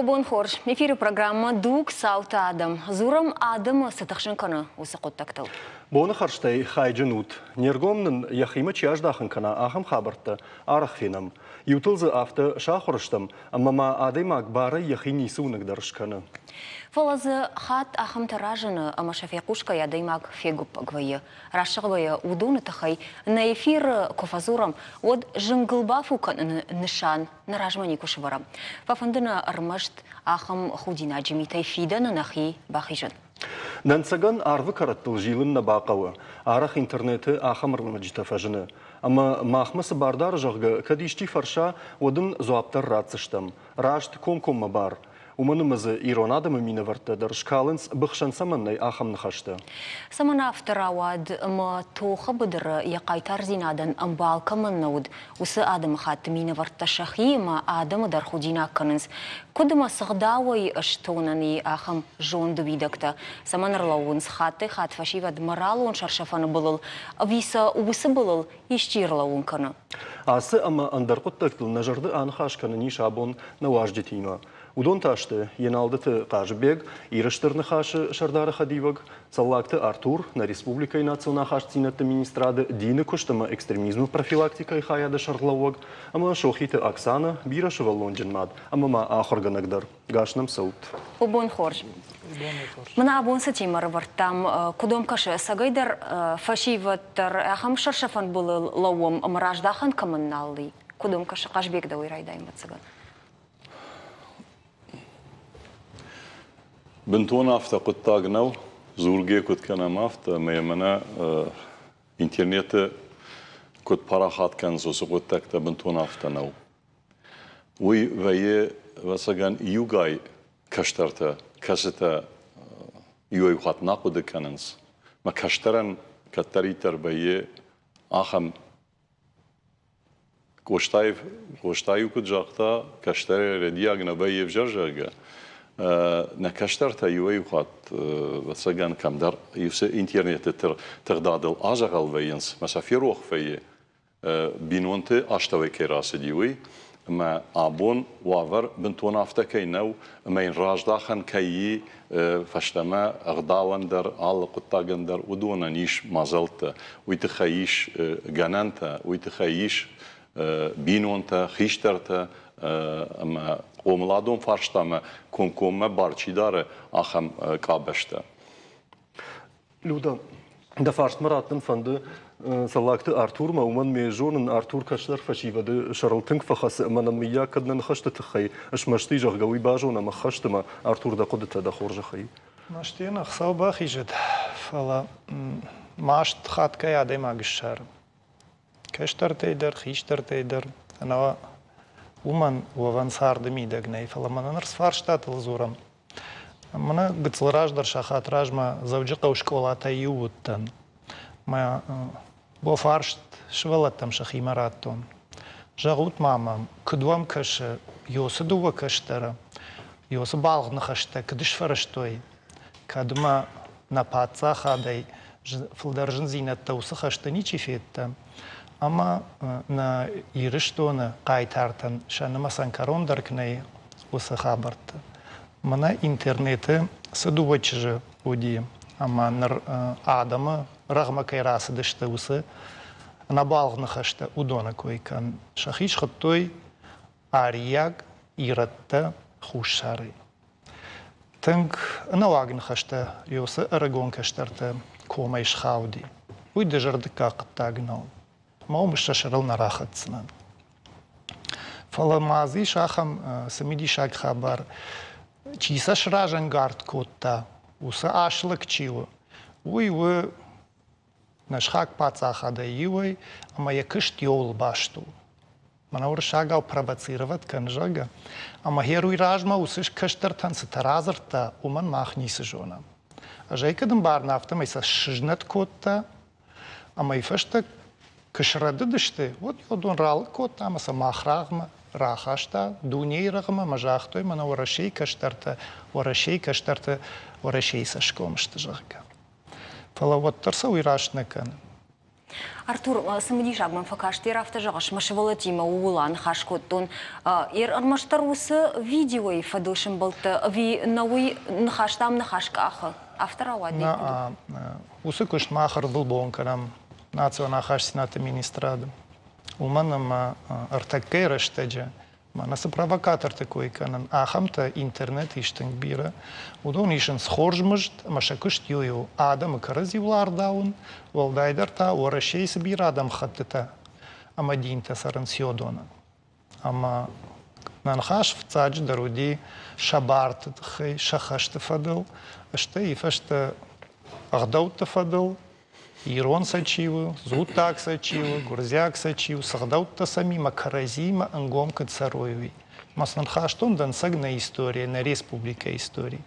Бон хорз. Эфиры программӕ «Дуг. Цауты адӕм». Дзурӕм адӕмы цы тыхсын кӕны, уыцы хъуыддӕгтыл. Боны хӕрзтӕй хайджын ут. Не ргом нын йӕхимӕ чи аздахын кӕна, ахӕм хабӕрттӕ арӕх фенӕм. Иутыл дзы афтӕ сахуыр стӕм, ӕмӕ ма адӕймаг барӕй йӕхи ницы уынӕг дӕр скӕны. Фӕлӕ дзы хатт ахӕмтӕ разыны, ӕмӕ сӕ фехъусгӕйӕ адӕймаг фегуыппӕг вӕййы. Рӕсугъдӕй уыдоны тыххӕй нӕ эфиры куы фӕдзурӕм, уӕд зынгыл бафу кӕныны нысан нӕ размӕ никуы сӕвӕрӕм. Фӕфӕнды нӕ ӕрмӕст ахӕм худинаджы митӕй фидӕны нӕхи бахизын. Дӕнцӕгӕн арвы кӕрӕттыл зилын нӕ бахъӕуы. Арӕх интернеты ахӕм ӕрмӕджытӕ фӕзыны. Ӕмӕ махмӕ цы бар дары, зӕгъгӕ, кӕд исчи фӕрса, уӕд ын дзуапп дӕр ратдзыстӕм. Раст комкоммӕ бар. Уымӕн ӕмӕ дзы ирон адӕмы минӕвӕрттӕ дӕр скалынц, быхсӕн цӕмӕн нӕй, ахӕм ныхӕстӕ. Цӕмӕн афтӕ рауад, ӕмӕ тохы быдыры йӕ хъайтардзинадӕн ӕмбал кӕмӕн нӕ уыд, уыцы адӕмыхатты минӕвӕрттӕ сӕхи ӕмӕ адӕмы дӕр худинаг кӕнынц. Куыд ӕмӕ цы гъдауӕй стонӕн и ахӕм зонды уидӕгтӕ? Цӕмӕн ӕрлӕууынц хаттӕй-хатт фӕсивӕд моралон сӕрсӕфӕны былыл, ӕви сӕ уыцы былыл исчи ӕрлӕууын кӕны? Ацы ӕмӕ ӕндӕр хъуыддӕгтыл нӕ зӕрды аныхас кӕнын ис абон нӕ уазджытимӕ. Уыдон та сты Еналдыты Хъазыбег, Иры Стыр Ныхасы сӕрдары хӕдивӕг, Цӕллагты Артур, нӕ республикӕйы национ ахастдзинӕдты министрады дины куыст ӕмӕ экстремизмы профилактикӕйы хайады сӕргълӕууӕг ӕмӕ Сохиты Оксана, бирӕсывӕллонджын мад ӕмӕ ма ахуыргӕнӕг дӕр. Гас нӕм цӕут. Бон хорз. Мын абон цы темӕ ӕрӕвӕрдтам, куыд уӕм кӕсы, ӕцӕгӕйдӕр фӕсивӕд дӕр ахӕм сӕрсӕфӕн былыл лӕууӕм ӕмӕ раздахӕн кӕмӕн нал и? Куыд уӕм кӕсы, Хъазбег дӕуӕй райдайын, ӕвӕццӕгӕн? Бынтон афтӕ хъуыддаг нӕу, дзургӕ куыд кӕнӕм, афтӕ, ӕмӕ йӕ мӕнӕ интернеты куыд парахат кӕнынц, уыцы хъуыддӕгтӕ бынтон афтӕ нӕу. Уый вӕййы, ӕвӕццӕгӕн, иугай кӕстӕртӕ, кӕцытӕ иуӕй хатт нӕ хъуыды кӕнынц. Мӕ кӕстӕрӕн кӕддӕриддӕр вӕййы ахӕм Къостайы, Къоста-иу куыд загъта, кӕстӕрӕй рӕдийаг нӕ вӕййы ӕвзӕр, зӕгъгӕ. Нӕ кӕстӕртӕ иуӕй-иу хатт, ӕвӕццӕгӕн, кӕмдӕр иу интернеты тыгъдадыл адзӕгъӕл вӕййынц, мӕ сӕ ферох вӕййы, бинонты астӕуӕй кӕй рацыди, уый. Ӕмӕ абон уавӕр бынтон афтӕ кӕй нӕу, ӕмӕ йын раздахӕн кӕй и фӕстӕмӕ ӕгъдауӕн дӕр, алы хъуыддагӕн дӕр уыдонӕн ис мадзӕлттӕ, уый тыххӕй ис гӕнӕнтӕ, уый тыххӕй ис бинонтӕ, хистӕртӕ ӕмӕ хъомыладон фарстамӕ комкоммӕ бар чи дары, ахӕм къабӕзтӕ. Люда, дӕ фарстмӕ раттын фӕнды Цӕллагты Артурмӕ, уымӕн ме зонын, Артур кӕстӕр фӕсивӕды сӕрыл тынг фӕхӕцы ӕмӕ нӕм мыййаг кӕд нӕ ныхӕсты тыххӕй смӕсты, зӕгъгӕ, уый базонӕм ӕххӕст ӕмӕ Артур, дӕ хъуыдытӕ дӕ хорзӕхӕй. Мӕстыйӕн Хуыцау бахизӕд, фӕлӕ маст хатгай адӕймаг ссары. Кӕстӕртӕй дӕр, хистӕртӕй дӕр ӕнӕ уымӕн уӕвӕн царды мидӕг нӕй, фӕлӕ мӕнӕ ныр цы фарстатыл дзурӕм, Мӕнӕ гыццыл раздӕр сахат размӕ Дзӕуджыхъӕуы скъолатӕй иу уыдтӕн. Мӕ фарст сывӕллӕттӕм сӕхимӕ радтон. Зӕгъут ма мӕм, куыд уӕм кӕсы, Йосы дыууӕ кӕстӕры, Йосы балгъ ныхӕстӕ куыд сфӕрӕзтой, кӕд мӕ нӕ паддзахадӕй фылдӕр зындзинӕдтӕ уыцы хӕсты ничи федта, ӕмӕ нӕ Ирыстоны хъайтартӕн сӕ нымӕцӕн кӕрон дӕр куы нӕй, уыцы хабӕртты. Мӕнӕ интернеты цы дыууӕ чызджы уыди, ӕмӕ ныр адӕмы рӕгъмӕ кӕй рацыдысты, уыцы ӕнӕбалгъ ныхӕстӕ уыдоны кой кӕн. Сӕхи схуыдтой арийаг ирӕттӕ Хуссарӕй. Тынг ӕнӕуаг ныхӕстӕ уыцы ӕрыгон кӕстӕрты комӕй схауди. Уый дызӕрдыггаг хъуыддаг нӕу. Ӕмӕ уым сӕ сӕрыл нӕ рахӕцдзынӕн. Фӕлӕ ма дзы ис ахӕм цымыдисаг хабар. Чи сӕ сразӕнгард кодта, уыцы ас лӕг чи у, уый у нӕ сыхаг паддзахадӕй иуӕй, ӕмӕ йӕ куыст иуыл баст у. Мӕнӕ уырыссагау провоцировать кӕны, зӕгъгӕ. Ӕмӕ гъер уый размӕ уыцы кӕстӕртӕн цытӕ радзырдта, уымӕн мах ницы зонӕм. Ӕз ӕй куыд ӕмбарын, афтӕмӕй сӕ сызнӕт кодта, ӕмӕ йӕ фӕстӕ куы срӕдыдысты, уӕд уыдон ралыг кодта ӕмӕ сӕ мах рагъмӕ рахаста дунейы рӕгъмӕ ӕмӕ загътой, мӕнӕ Уӕрӕсейы кӕстӕртӕ, Уӕрӕсейы кӕстӕртӕ Уӕрӕсейы цӕсгом сты, зӕгъгӕ. Фӕлӕ уӕддӕр сӕ уый раст нӕ кӕны. Артур, цымыдисаг мӕм фӕкаст, ер афтӕ зӕгъыс, мӕ сывӕллӕттимӕ ууыл аныхас кодтон. Ер ӕрмӕстдӕр уыцы видеойы фӕдыл сӕмбӕлдтӕ ӕви нӕ уый ныхӕстӕм ныхас къахы? Афтӕ рауад? Нӕ, уыцы куыст мах ӕрвылбон кӕнӕм национ ахастдзинӕдты министрады. Уымӕн ӕмӕ ӕртӕккӕйы рӕстӕджы Мӕнӕ цы провокаторты кой кӕнын, ахӕмтӕ интернет ис тынг бирӕ. Уыдон исынц хорз мызд ӕмӕ сӕ куыст иу у адӕмы кӕрӕдзиуыл ардауын, уӕлдайдӕр та Уӕрӕсейы цы бирӕ адӕмыхӕттытӕ ӕмӕ динтӕ цӕрынц уыдонӕн. Ӕмӕ нӕ ныхас фыццаджыдӕр уыди сӕ барты тыххӕй, сӕ хӕсты фӕдыл, стӕй фӕстӕ ӕгъдӕутты фӕдыл, Ирон сӕ чи у, дзуттаг сӕ чи у, гуырдзиаг сӕ чи у, цы гъдӕуттӕ сӕм и мӕ кӕрӕдзиимӕ ӕнгом куыд цӕрой, уый. Ӕмӕ сын хастон дӕнцӕг нӕ историйӕ, нӕ республикӕйы истори.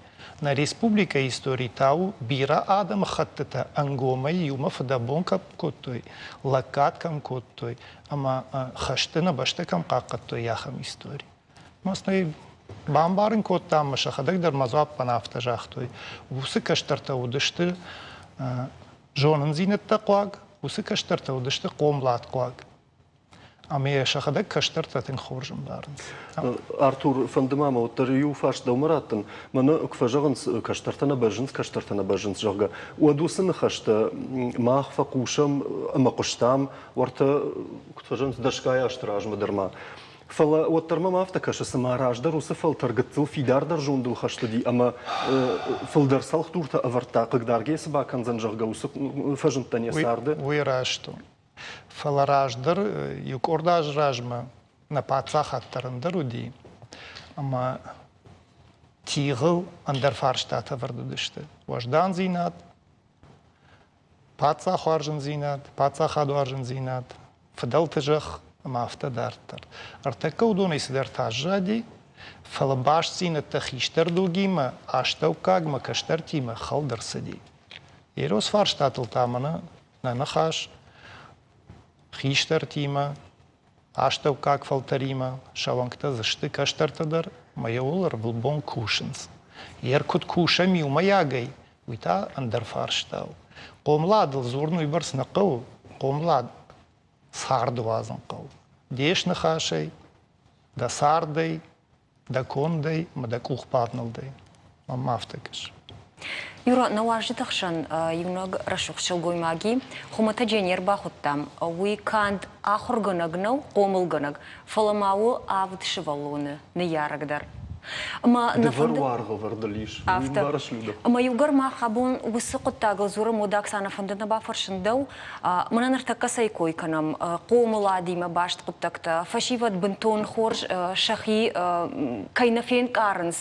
Нӕ республикӕйы истори та у бирӕ адӕмыхӕттытӕ ӕнгомӕй иумӕ фыдӕбон кӕм кодтой, лӕггад кӕм кодтой ӕмӕ хӕсты нӕ бӕстӕ кӕм хъахъхъӕдтой, ахӕм истори. Мӕ бамбарын кодтам ӕмӕ сӕхӕдӕг дӕр мӕ дзуаппӕн афтӕ загътой. Уыцы кӕстӕртӕ уыдысты зонындзинӕдтӕ хъуаг, уыцы кӕстӕртӕ уыдысты хъомлад хъуаг. Ӕмӕ йӕ сӕхӕдӕг кӕстӕртӕ тынг хорз ӕмбарынц. Артур, фӕнды ма мӕ уӕддӕр иу фарст дӕумӕ раттын. Мӕнӕ куы фӕзӕгъынц, кӕстӕртӕ нӕ бӕззынц, кӕстӕртӕ нӕ бӕззынц, зӕгъгӕ, уӕд уыцы ныхӕстӕ мах фӕхъусӕм ӕмӕ хъуыстам, уӕртӕ, куыд фӕзӕгъынц, дӕсгай азты размӕ дӕр ма. Фӕлӕ уӕддӕр мӕм афтӕ кӕсы, цыма раздӕр уыцы фӕлтӕр гыццыл фидардӕр зондыл хӕст уыди ӕмӕ фылдӕр цӕлхдуртӕ ӕвӕрдта, хъыгдаргӕ цы бакӕндзӕн, зӕгъгӕ, уыцы фӕзындтӕн йӕ царды. Уый раст у. Фӕлӕ раздӕр, иу къорд азы размӕ, нӕ паддзахад дӕр ӕндӕр уыди, ӕмӕ тигъыл ӕндӕр фарстатӕ ӕвӕрд уыдысты. Уӕздандзинад, паддзахуарзындзинад, паддзахадуарзындзинад, фыдӕлты зӕхх ӕмӕ афтӕ дарддӕр. Ӕртӕккӕ уыдонӕй цыдӕртӕ аззади, фӕлӕ бастдзинӕдтӕ хистӕр дугимӕ, астӕуккагмӕ, кӕстӕртимӕ хӕлд ӕрцыди. Ерос фарстатыл та мӕнӕ нӕ ныхас хистӕртимӕ, астӕуккаг фӕлтӕримӕ сӕ уӕнгтӕ дзы сты кӕстӕртӕ дӕр ӕмӕ иууыл ӕрвылбон кусынц. Ер куыд кусӕм иумӕйагӕй, уый та ӕндӕр фарста у. Хъомыладыл дзурын уыйбӕрц нӕ хъӕуы, хъомылад царды уадзын хъӕуы. Де сныхасӕй, дӕ цардӕй, дӕ кондӕй ӕмӕ дӕ къухбавнӕлдӕй. Мӕнмӕ афтӕ кӕсы. Юра, нӕ уазджыты хсӕн иунӕг рӕсугъд сылгоймаги хуымӕтӕджы не рбахуыдтам. Уый канд ахуыргӕнӕг нӕу, хъомылгӕнӕг, фӕлӕ ма у авд сывӕллоны ныййарӕг дӕр. Ӕмӕ нӕ фӕнды уаргъ ӕвӕрдыл ис. Афтӕ. Ӕмӕ иугӕр мах абон уыцы хъуыддагыл дзурӕм, уӕд Оксана фӕнды нӕ бафӕрсын дӕу. Мӕнӕ ныртӕккӕ цӕй кой кӕнӕм, хъомыладимӕ баст хъуыддӕгтӕ, фӕсивӕд бынтон хорз сӕхи кӕй нӕ фенкъарынц,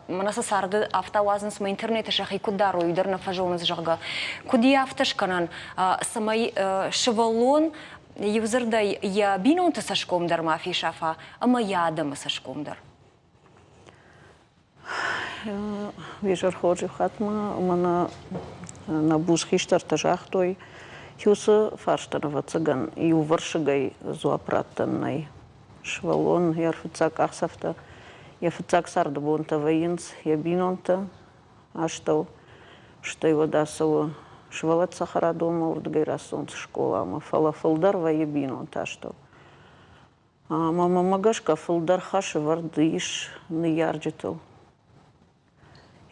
мӕнӕ сӕ царды афтӕ уадзынц, мӕ интернеты сӕхи куыд дарой, уый дӕр нӕ фӕзонынц, зӕгъгӕ. Куыд и афтӕ скӕнӕн, цӕмӕй сывӕллон иудзырдӕй йӕ бинонты цӕсгом дӕр ма фесафа ӕмӕ йӕ адӕмы цӕсгом дӕр? Изӕр хорз иу хатт ма мӕнӕ нӕ буц хистӕртӕ загътой, уыцы фарстӕн, ӕвӕццӕгӕн, иувӕрсыгӕй дзуапп раттӕн нӕй. Сывӕллон йӕ фыццаг къахдзӕфтӕ, йӕ фыццаг царды бонтӕ вӕййынц йӕ бинонтӕ астӕу, стӕй уӕд ацӕуы сывӕллӕтты цӕхӕрадонмӕ, уырдыгӕй рацӕуынц скъоламӕ, фӕлӕ фылдӕр вӕййы бинонты астӕу. Ӕмӕ мӕнмӕ гӕсгӕ фылдӕр хӕс ӕвӕрд ис ныййарджытыл.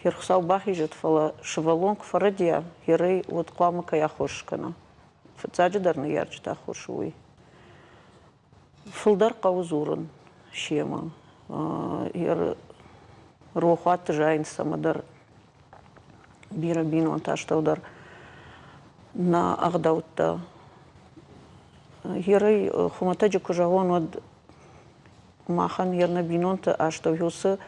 Хуыцау бахизӕд, фӕлӕ сывӕллон куы фӕрӕдийа, ерӕй уӕд хъуамӕ кӕй аххос скӕна. Фыццаджыдӕр ныййарджыты аххос у уый. Фылдӕр хъӕуы дзурын семӕ. Рохуатты зайынц цӕмӕдӕр бирӕ бинонты астӕу дӕр нӕ ӕгъдӕуттӕ. Ерӕй хуымӕтӕджы куы зӕгъон, уӕд махӕн йе нӕ бинонты астӕу уыцы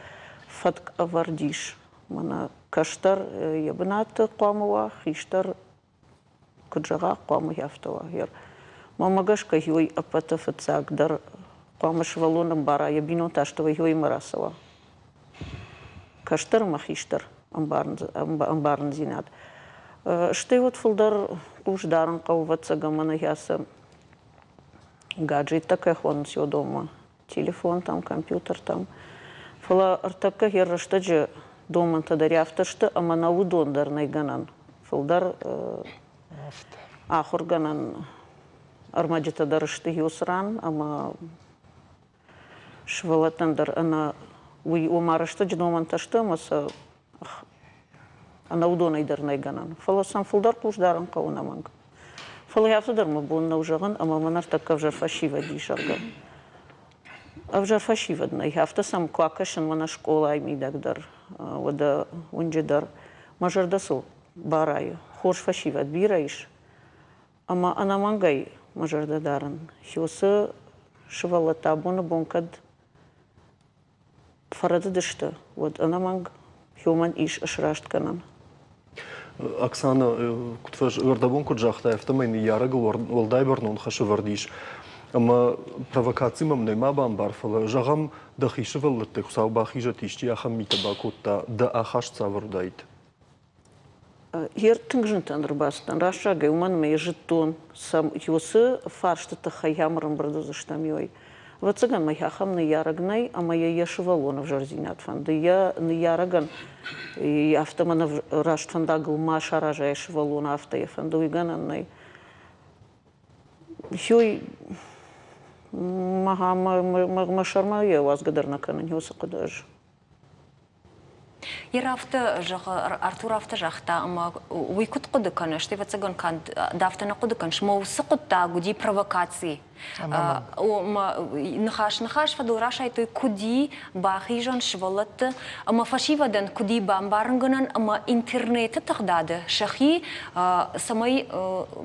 фӕтк ӕвӕрд ис. Мӕнӕ кӕстӕр йӕ бынаты хъуамӕ уа, хистӕр куыд зӕгъа, хъуамӕ афтӕ уа. Мӕнмӕ гӕсгӕ уый ӕппӕты фыццагдӕр хъуамӕ сывӕллон ӕмбара, йӕ бинонты астӕуӕй уыимӕ рацӕуа. Кӕстӕр ӕмӕ хистӕр ӕмбарындзинад. Стӕй уӕд фылдӕр хъус дарын хъӕуы, ӕвӕццӕгӕн, мӕнӕ ацы гаджеттӕ кӕй хонынц уыдонмӕ, телефонтӕм, компьютертӕм. Фӕлӕ ӕртӕккӕ йӕ рӕстӕджы домӕнтӕ дӕр афтӕ сты, ӕмӕ нӕ уыдон дӕр нӕй гӕнӕн. Фылдӕр ахуыргӕнӕн. Ӕрмӕджытӕ дӕр сты иу ран ӕмӕ сывӕллӕттӕн дӕр ӕнӕ уый ома рӕстӕджы домӕнтӕ сты ӕмӕ сӕ ӕнӕ уыдонӕй дӕр нӕй гӕнӕн. Фӕлӕ сӕм фылдӕр хъус дарын хъӕуы ӕнӕмӕнг. Фӕлӕ афтӕ дӕр мӕ бон нӕу зӕгъын, ӕмӕ мӕ ныртӕккӕ ӕвзӕр фӕсивӕд ис, зӕгъгӕ. Ӕвзӕр фӕсивӕд нӕй. Афтӕ сӕм куы акӕсын мӕнӕ скъолайы мидӕг дӕр, уӕдӕ уынджы дӕр, мӕ зӕрдӕ сыл барайы. Хорз фӕсивӕд бирӕ ис. Ӕмӕ ӕнӕмӕнгӕй мӕ зӕрдӕ дарын, уыцы сывӕллӕттӕ абоны бон кӕд фӕрӕдыдысты, уӕд ӕнӕмӕнг уымӕн ис срастгӕнӕн. Оксана, куыд ӕрдӕбон куыд загътай, афтӕмӕй ныййарӕгыл уӕлдай бӕрнон хӕс ӕвӕрд ис. Ӕмӕ провокаци мӕм нӕма бамбар, фӕлӕ, зӕгъӕм, дӕхи сывӕллӕттӕй Хуыцау бахизӕд, исчи ахӕм митӕ бакодта, дӕ ахаст цавӕр уыдаид? Йе тынг зынтӕн ӕрбацыдтӕн рӕстӕгӕй, уымӕн ӕмӕ йӕ зыдтон, уыцы фарсты тыххӕй ӕм ӕрӕмбырд уыдзыстӕм иуӕй. Ӕвӕццӕгӕн мӕ ахӕм ныййарӕг нӕй, ӕмӕ йӕ йӕ сывӕллоны ӕвзӕрдзинад фӕнды. Йӕ ныййарӕгӕн афтӕ мӕнӕ раст фӕндагыл ма сараза йӕ сывӕллоны, афтӕ йӕ фӕнды, уый гӕнӕн нӕй. Ёй, мӕ сӕрмӕ йӕ уадзгӕ дӕр нӕ кӕнын, уыцы хъуыды ӕз. Йер афтӕ зӕгъы, Артур афтӕ загъта, ӕмӕ уый куыд хъуыды кӕны, стӕй ӕвӕццӕгӕн канд ды афтӕ нӕ хъуыды кӕныс, мӕ уыцы хъуыддаг уыди провокаци. Ныхас ныхас фӕдыл расайдтой, куыд и бахизӕн сывӕллӕтты ӕмӕ фӕсивӕдӕн куыд и бамбарынгӕнӕн ӕмӕ интернеты тыгъдады сӕхи цӕмӕй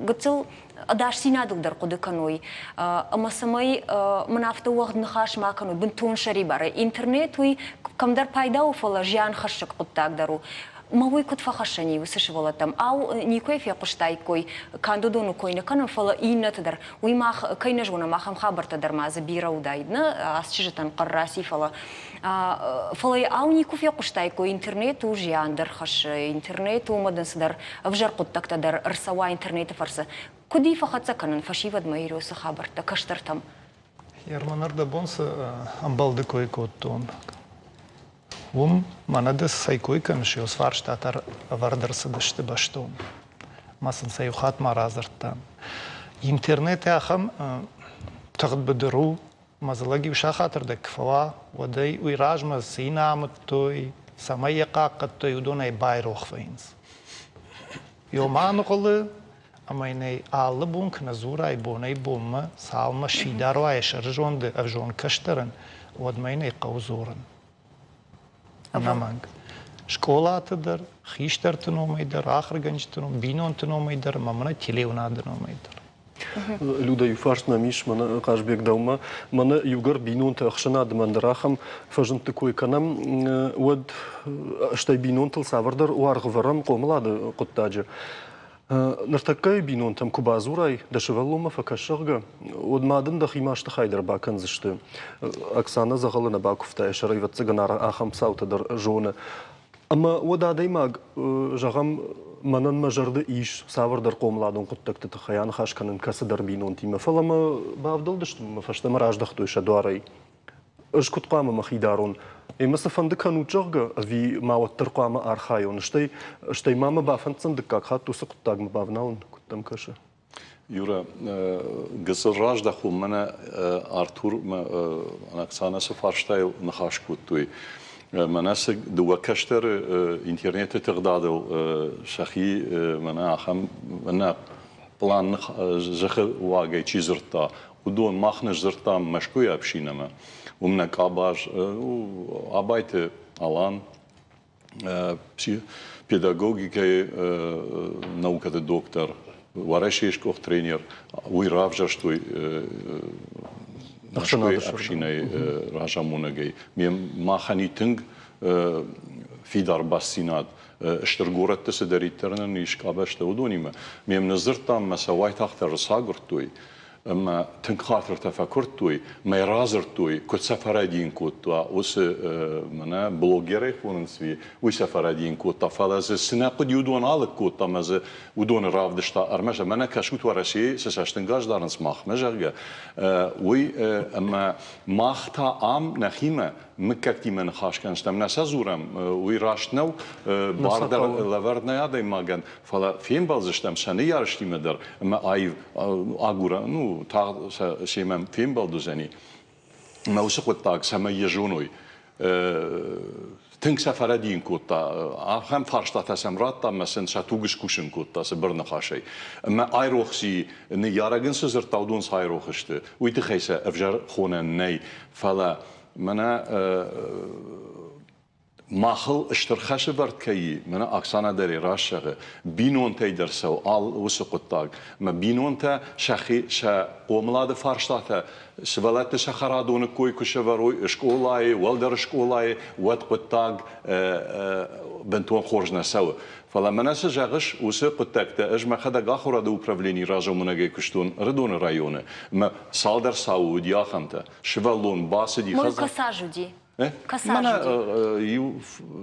гыццыл ӕдасдзинадыл дӕр хъуыды кӕной ӕмӕ цӕмӕй мын афтӕ уӕгъд ныхас ма кӕной, бынтон сӕрибарӕй. Интернет уый кӕмдӕр пайда у, фӕлӕ зианхӕссӕг хъуыддаг дӕр у. Мӕ уый куыд фӕхӕссӕн и уыцы сывӕллӕттӕм? Ау, никуы фехъуыстаиккой, канд уыдоны кой нӕ кӕнӕм, фӕлӕ иннӕты дӕр. Уый мах кӕй нӕ зонӕм, ахӕм хабӕрттӕ дӕр ма дзы бирӕ уыдаид, нӕ ацы чызджытӕн хъӕр раци, фӕлӕ фӕлӕ ау никуы фехъуыстаиккой, интернет у зиан дӕр хӕссы, интернет у ӕмӕ дын цыдӕр ӕвзӕр хъуыддӕгтӕ дӕр ӕрцӕуа интернеты фӕрцы. Куыд и фӕхӕццӕ кӕнын фӕсивӕдмӕ Иросы хабӕрттӕ кӕстӕртӕм? Ерман ӕрдӕбон цы ӕмбӕлды кой кодтон, уым мӕнӕ ды цӕй кой кӕныс, уыцы фарстатӕ ӕвӕрд ӕрцыдысты бӕстон. Ӕмӕ сын сӕ иу хатт ма радзырдтам. Интернет ахӕм тыгъд быдыр у, ӕмӕ дзы лӕг иу сахатырдӕг куы фӕуа, уӕд ӕй уый размӕ цы йын амыдтой, цӕмӕй йӕ хъахъхъӕдтой, уыдонӕй байрох вӕййынц. Ёмӕ аныгъуылы, ӕмӕ йын ӕй алы бон куы нӕ дзурай бонӕй-бонмӕ, цалынмӕ сфидар уа йӕ сӕрызонды ӕвзонг кӕстӕрӕн, уӕдмӕ йын ӕй хъӕуы дзурын. Ӕнӕмӕнг. Скъолаты дӕр, хистӕрты номӕй дӕр, ахуыргӕнджыты ном, бинонты номӕй дӕр ӕмӕ мӕнӕ телеуынады номӕй дӕр. Люда, иу фарст нӕм ис, мӕнӕ Хъазбег дӕумӕ. Мӕнӕ иугӕр бинонты ӕхсӕнады мӕн дӕр ахӕм фӕзындты кой кӕнӕм, уӕд стӕй бинонтыл цавӕрдӕр уаргъ вӕрӕм хъомылады хъуыддаджы. Ныртӕккӕйы бинонтӕм куы бадзурай, дӕ сывӕллонмӕ фӕкӕс, зӕгъгӕ, уӕд ма дын дӕхи масты хай дӕр бакӕндзысты. Оксана дзӕгъӕлы нӕ бакуывта, йӕ сӕрӕй, ӕвӕццӕгӕн, ахӕм цаутӕ дӕр зоны. Ӕмӕ уӕд адӕймаг, зӕгъӕм, мӕнӕн мӕ зӕрды ис цавӕрдӕр хъомыладон хъуыддӕгты тыххӕй аныхас кӕнын кӕцыдӕр бинонтимӕ, фӕлӕ мӕ бавдӕлдысты мӕ фӕстӕмӕ раздӕхтой сӕ дуарӕй. Ӕз куыд хъуамӕ мӕхи дарон? Ӕмӕ цыфӕнды кӕнут, зӕгъгӕ, ӕви ма уӕддӕр хъуамӕ архайон? Стӕй, стӕй ма мӕ бафӕнддзӕн дыккаг хатт уыцы хъуыддагмӕ бавналын, куыд дӕм кӕсы? Юра, гыццыл раздӕхон, мӕнӕ Артур Оксана цы фарстайыл ныхас кодтой. Мӕнӕ цы дыууӕ кӕстӕры интернеты тыгъдадыл сӕхи мӕнӕ ахӕм мӕнӕ план дзыхы уагӕй чи дзырдта, уыдон мах ныдздзырдтам Мӕскуыйы общинӕмӕ. Уым нӕ къабаз Абайты Алан, педагогикӕйы наукӕты доктор, Уӕрӕсейы сгуыхт тренер, уый равзӕрстой Мӕскуыйы общинӕйы разамонӕгӕй. Махӕн и тынг фидар бастдзинад стыр горӕтты цыдӕриддӕр нын ис къабӕзтӕ, уыдонимӕ. Ме мныдзырдтам мӕ сӕ уайтагъддӕр ӕрцагуырдтой ӕмӕ тынг хатыртӕ фӕкуырдтой, мӕ радзырдтой, куыд сӕ фӕрӕдийын кодта, уыцы мӕнӕ блогерӕй хонынц, уый сӕ фӕрӕдийын кодта, фӕлӕ дзы цы нӕ хъуыди, уыдон алыг кодта ӕмӕ дзы уыдоны равдыста ӕрмӕст мӕнӕ кӕсут Уӕрӕсейы цы цӕстӕнгас дарынц махмӕ, зӕгъгӕ, уый ӕмӕ мах та ам нӕхимӕ. мыггӕгтимӕ ныхас кӕнстӕм, нӕ сӕ дзурӕм, уый раст нӕу, бар дӕр лӕвӕрд нӕй адӕймагӕн, фӕлӕ фембӕлдзыстӕм сӕ ныййарджытимӕ дӕр ӕмӕ аив агурӕм, ну, тагъд сӕ семӕ фембӕлд уыдзӕни. Ӕмӕ уыцы хъуыддаг, цӕмӕй йӕ зоной, тынг сӕ фӕрӕдийын кодта, ахӕм фарстатӕ сӕм радта ӕмӕ сын сӕ туг скусын кодта цыбыр ныхасӕй. Ӕмӕ айрох си, ныййарӕг ын цы дзырдта, уыдон цы айрох сты, уый тыххӕй сӕ ӕвзӕр хонӕн нӕй. Фӕлӕ мӕнӕ махыл стыр хӕсӕвӕрд кӕй и, мӕнӕ Оксана дӕр ӕй раст зӕгъы, бинонтӕй дӕр цӕуы ал уыцы хъуыддаг. Мӕ бинонтӕ сӕхи сӕ хъомылады фарстатӕ сывӕллӕтты цӕхӕрадоны кой куы сӕвӕрой скъолайы, уӕлдӕр скъолайы, уӕд хъуыддаг бынтон хорз нӕ цӕуы. Фӕлӕ мӕнӕ цы зӕгъыс, уыцы хъуыддӕгтӕ ӕз мӕхӕдӕг ахуырады управленийы разамонӕгӕй куыстон Ӕрыдоны районы, ӕмӕ цалдӕр цауы уыди ахӕмтӕ. Сывӕллон бацыди Мой косаж уыди. Мӕнӕ иу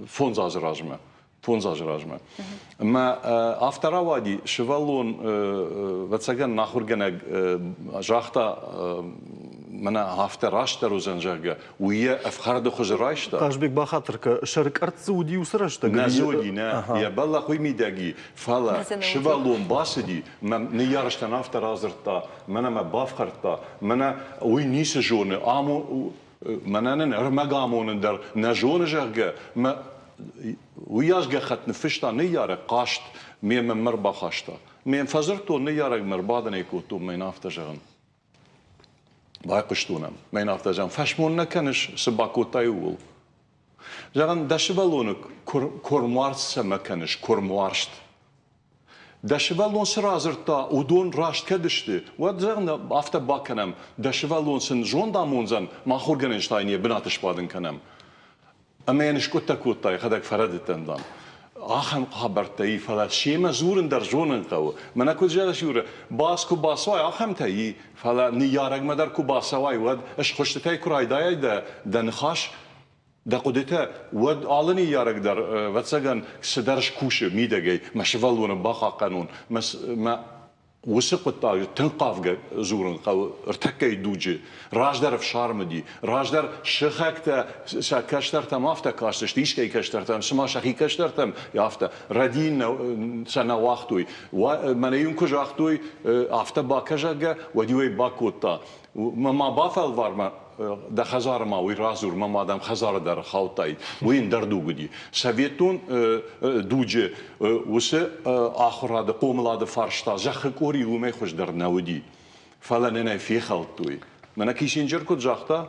фондз азы размӕ. Фондз азы размӕ. Ӕмӕ афтӕ рауади, сывӕллон, ӕвӕццӕгӕн, ахуыргӕнӕг загъта, мӕнӕ афтӕ растдӕр уыдзӕн, зӕгъгӕ, уый йӕ ӕфхӕрды хуызы райста. Хъазбег бахатыр кӕ, сӕркъӕртт дзы уыди уыцы рӕстӕг? Нӕ дзы уыди, нӕ. Йӕ бӕллӕх уый мидӕг и, фӕлӕ сывӕллон бацыди, мӕ ныййарджытӕн афтӕ радзырдта, мӕнӕ мӕ бафхӕрдта, мӕнӕ уый ницы зоны, мӕнӕ нын ӕрмӕг амонын дӕр нӕ зоны, зӕгъгӕ, мӕ уыйас гӕххӕтт ныффыста ныййарӕг, хъаст мемӕ мӕ рбахаста. Ме фӕдзырдтон ныййарӕгмӕ, ӕрбадын ӕй кодтон, мӕ йын афтӕ зӕгъын. Байхъуыстон ӕм, мӕ йын афтӕ зӕгъын, фӕсмон нӕ кӕныс, цы бакодтай, ууыл. Зӕгъын, дӕ сывӕллоны куырмуарзт цӕмӕ кӕныс, куырмуарзт. Дӕ сывӕллон цы радзырдта, уыдон раст кӕд сты, уӕд, зӕгъын, афтӕ бакӕнӕм, дӕ сывӕллон сын зонд амондзӕн, мӕ ахуыргӕнӕджы та йын йӕ бынаты сбадын кӕнӕм. Ӕмӕ йын скъуыдтӕ кодта, йӕхӕдӕг фӕрӕдыдтӕн, дам. Ахӕм хабӕрттӕ и, фӕлӕ семӕ дзурын дӕр зонын хъӕуы. Мӕнӕ куыд зӕгъыс, Юрӕ, бас куы бацӕуай, ахӕмтӕ и, фӕлӕ ныййарӕгмӕ дӕр куы бацӕуай, уӕд схуыстытӕй куы райдайай дӕ, дӕ ныхас, дӕ хъуыдытӕ, уӕд алы ныййарӕг дӕр, ӕвӕццӕгӕн, цыдӕр скусы мидӕгӕй, мӕ сывӕллоны бахъахъхъӕнон, мӕ, мӕ уыцы хъуыддаджы тынг хъавгӕ дзурын хъӕуы ӕртӕккӕйы дуджы. Раздӕр ӕфсарм уыди, раздӕр сыхӕгтӕ сӕ кӕстӕртӕм афтӕ кастысты, искӕй кӕстӕртӕм, цыма сӕхи кӕстӕртӕм афтӕ. Рӕдийын сӕ нӕ уагътой. Мӕнӕ-иу куы загътой, афтӕ бакӕ, зӕгъгӕ, уӕд-иу ӕй бакодта. Мӕ ма бафӕлвар мӕ дӕ хӕдзары ма уый радзур, мӕ ма дӕм хӕдзары дӕр хаудтаид. Уый ӕндӕр дуг уыди. Советон дуджы уыцы ахуырады, хъомылады фарста зӕххы къори уымӕй хуыздӕр нӕ уыди. Фӕлӕ нын ӕй фехӕлдтой. Мӕнӕ Киссинджер куыд загъта,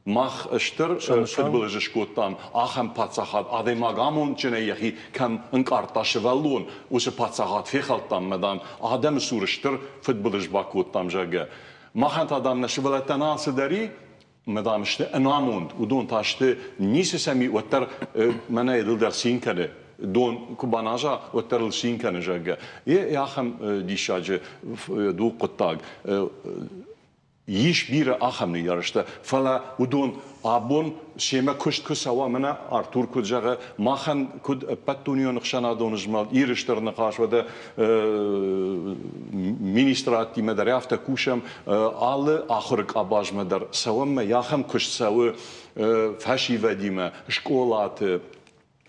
мах стыр фыдбылыз скодтам, ахӕм паддзахад, адӕймаг амондджынӕй йӕхи кӕм ӕнкъардта сывӕллон, уыцы паддзахад фехӕлдтам, мӕ дам, адӕмы цур стыр фыдбылыз бакодтам, зӕгъгӕ. Махӕн та, дам, нӕ сывӕллӕттӕн алцыдӕр и, ӕмӕ, дам, сты ӕнамонд. Уыдон та сты, ницы сӕм и, уӕддӕр мӕнӕ йыл дӕр цин кӕны. Дон куы баназа, уӕддӕр ыл цин кӕны, зӕгъгӕ. Е ахӕм диссаджы ду хъуыддаг. Ис бирӕ ахӕм ныййарджытӕ, фӕлӕ уыдон абон семӕ куыст куы цӕуа, мӕнӕ Артур куыд зӕгъы, махӕн куыд ӕппӕтдунеон ӕхсӕнадон змӕлд, Иры Стыр Ныхас, уӕдӕ министрадтимӕ дӕр афтӕ кусӕм, алы ахуыры къабазмӕ дӕр цӕуӕм ӕмӕ ахӕм куыст цӕуы фӕсивӕдимӕ, скъолаты,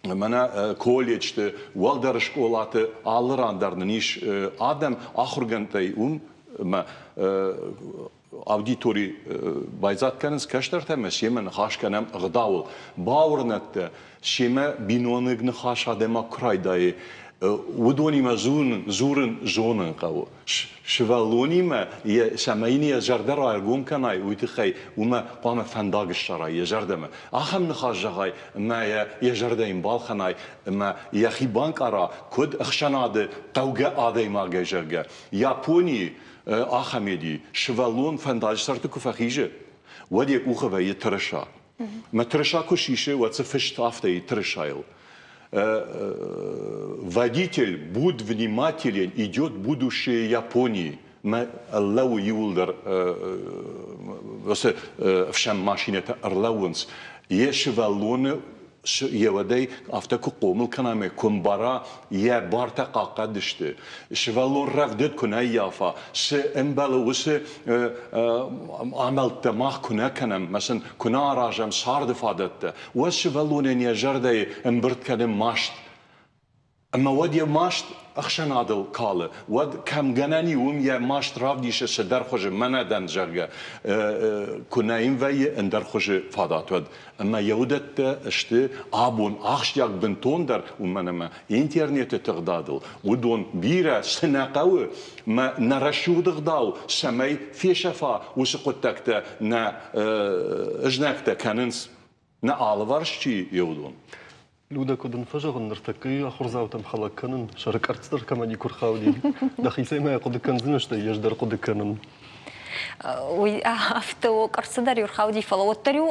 мӕнӕ колледжты, уӕлдӕр скъолаты, алы ран дӕр нын ис адӕм, ахуыргӕндтӕй уым ӕмӕ аудитори байдзаг кӕнынц кӕстӕртӕ ӕмӕ семӕ ныхас кӕнӕм ӕгъдауыл. Бауырнӕд дӕ, семӕ биноныг ныхас адӕймаг куы райдайы, уыдонимӕ дзурын, дзурын зонын хъӕуы. Сывӕллонимӕ йӕ, цӕмӕй йын йӕ зӕрдӕ раргом кӕнай, уый тыххӕй уымӕ хъуамӕ фӕндаг ссарай йӕ зӕрдӕмӕ. Ахӕм ныхас зӕгъай ӕмӕ йӕ йӕ зӕрдӕ йын балхӕнай ӕмӕ йӕхи банкъара, куыд ӕхсӕнады хъӕугӕ адӕймагӕй, зӕгъгӕ. Японийы ахӕм еди, сывӕллон фӕндаджы сӕрты куы фӕхизы, уӕд йӕ къухы вӕййы тырыса. Мӕ тырыса куы сисы, уӕд дзы фыст афтӕ и тырысайыл. Водитель, будь внимателен, идет будущее Японии. Мӕ лӕууы иууылдӕр уыцы ӕфсӕн машинӕтӕ ӕрлӕууынц. Йӕ сывӕллоны. Йе уӕдӕй афтӕ куы хъомыл кӕна ӕмӕ куы мбара, йӕ бартӕ хъахъхъӕд сты, сывӕллон рӕвдыд куы нӕ ӕййафа, цы ӕмбӕлы, уыцы амӕлттӕ мах куы нӕ кӕнӕм ӕмӕ сын куы нӕ аразӕм царды фадӕттӕ, уӕд сывӕллонӕн йӕ зӕрдӕйы ӕмбырд кӕны маст. Ӕмӕ уӕд йӕ маст ӕхсӕнадыл калы, уӕд кӕм гӕнӕн и, уым йӕ маст равдисы цыдӕр хуызы, мӕнӕ дӕн, зӕгъгӕ, куы нӕ йын вӕййы ӕндӕр хуызы фадат, уӕд. Ӕмӕ йӕ уыдӕттӕ сты абон ахсджиаг бынтондӕр, уымӕн ӕмӕ интернеты тыгъдадыл уыдон бирӕ цы нӕ хъӕуы, мӕ нӕ рӕсугъд ӕгъдау цӕмӕй фесӕфа, уыцы хъуыддӕгтӕ нӕ знӕгтӕ кӕнынц. Нӕ алыварс чи и, уыдон. Людӕ, куыд ын фӕзӕгъын, ныртӕккӕйы ахуырдзаутӕм хӕлӕг кӕнын, сӕры къӕрцц дӕр кӕмӕ никуы рхауди. Дӕхицӕй ма йӕ хъуыды кӕндзынӕ, стӕй ӕз дӕр хъуыды кӕнын. Уый афтӕ у, къӕрццы дӕр-иу ӕрхауди, фӕлӕ уӕддӕр-иу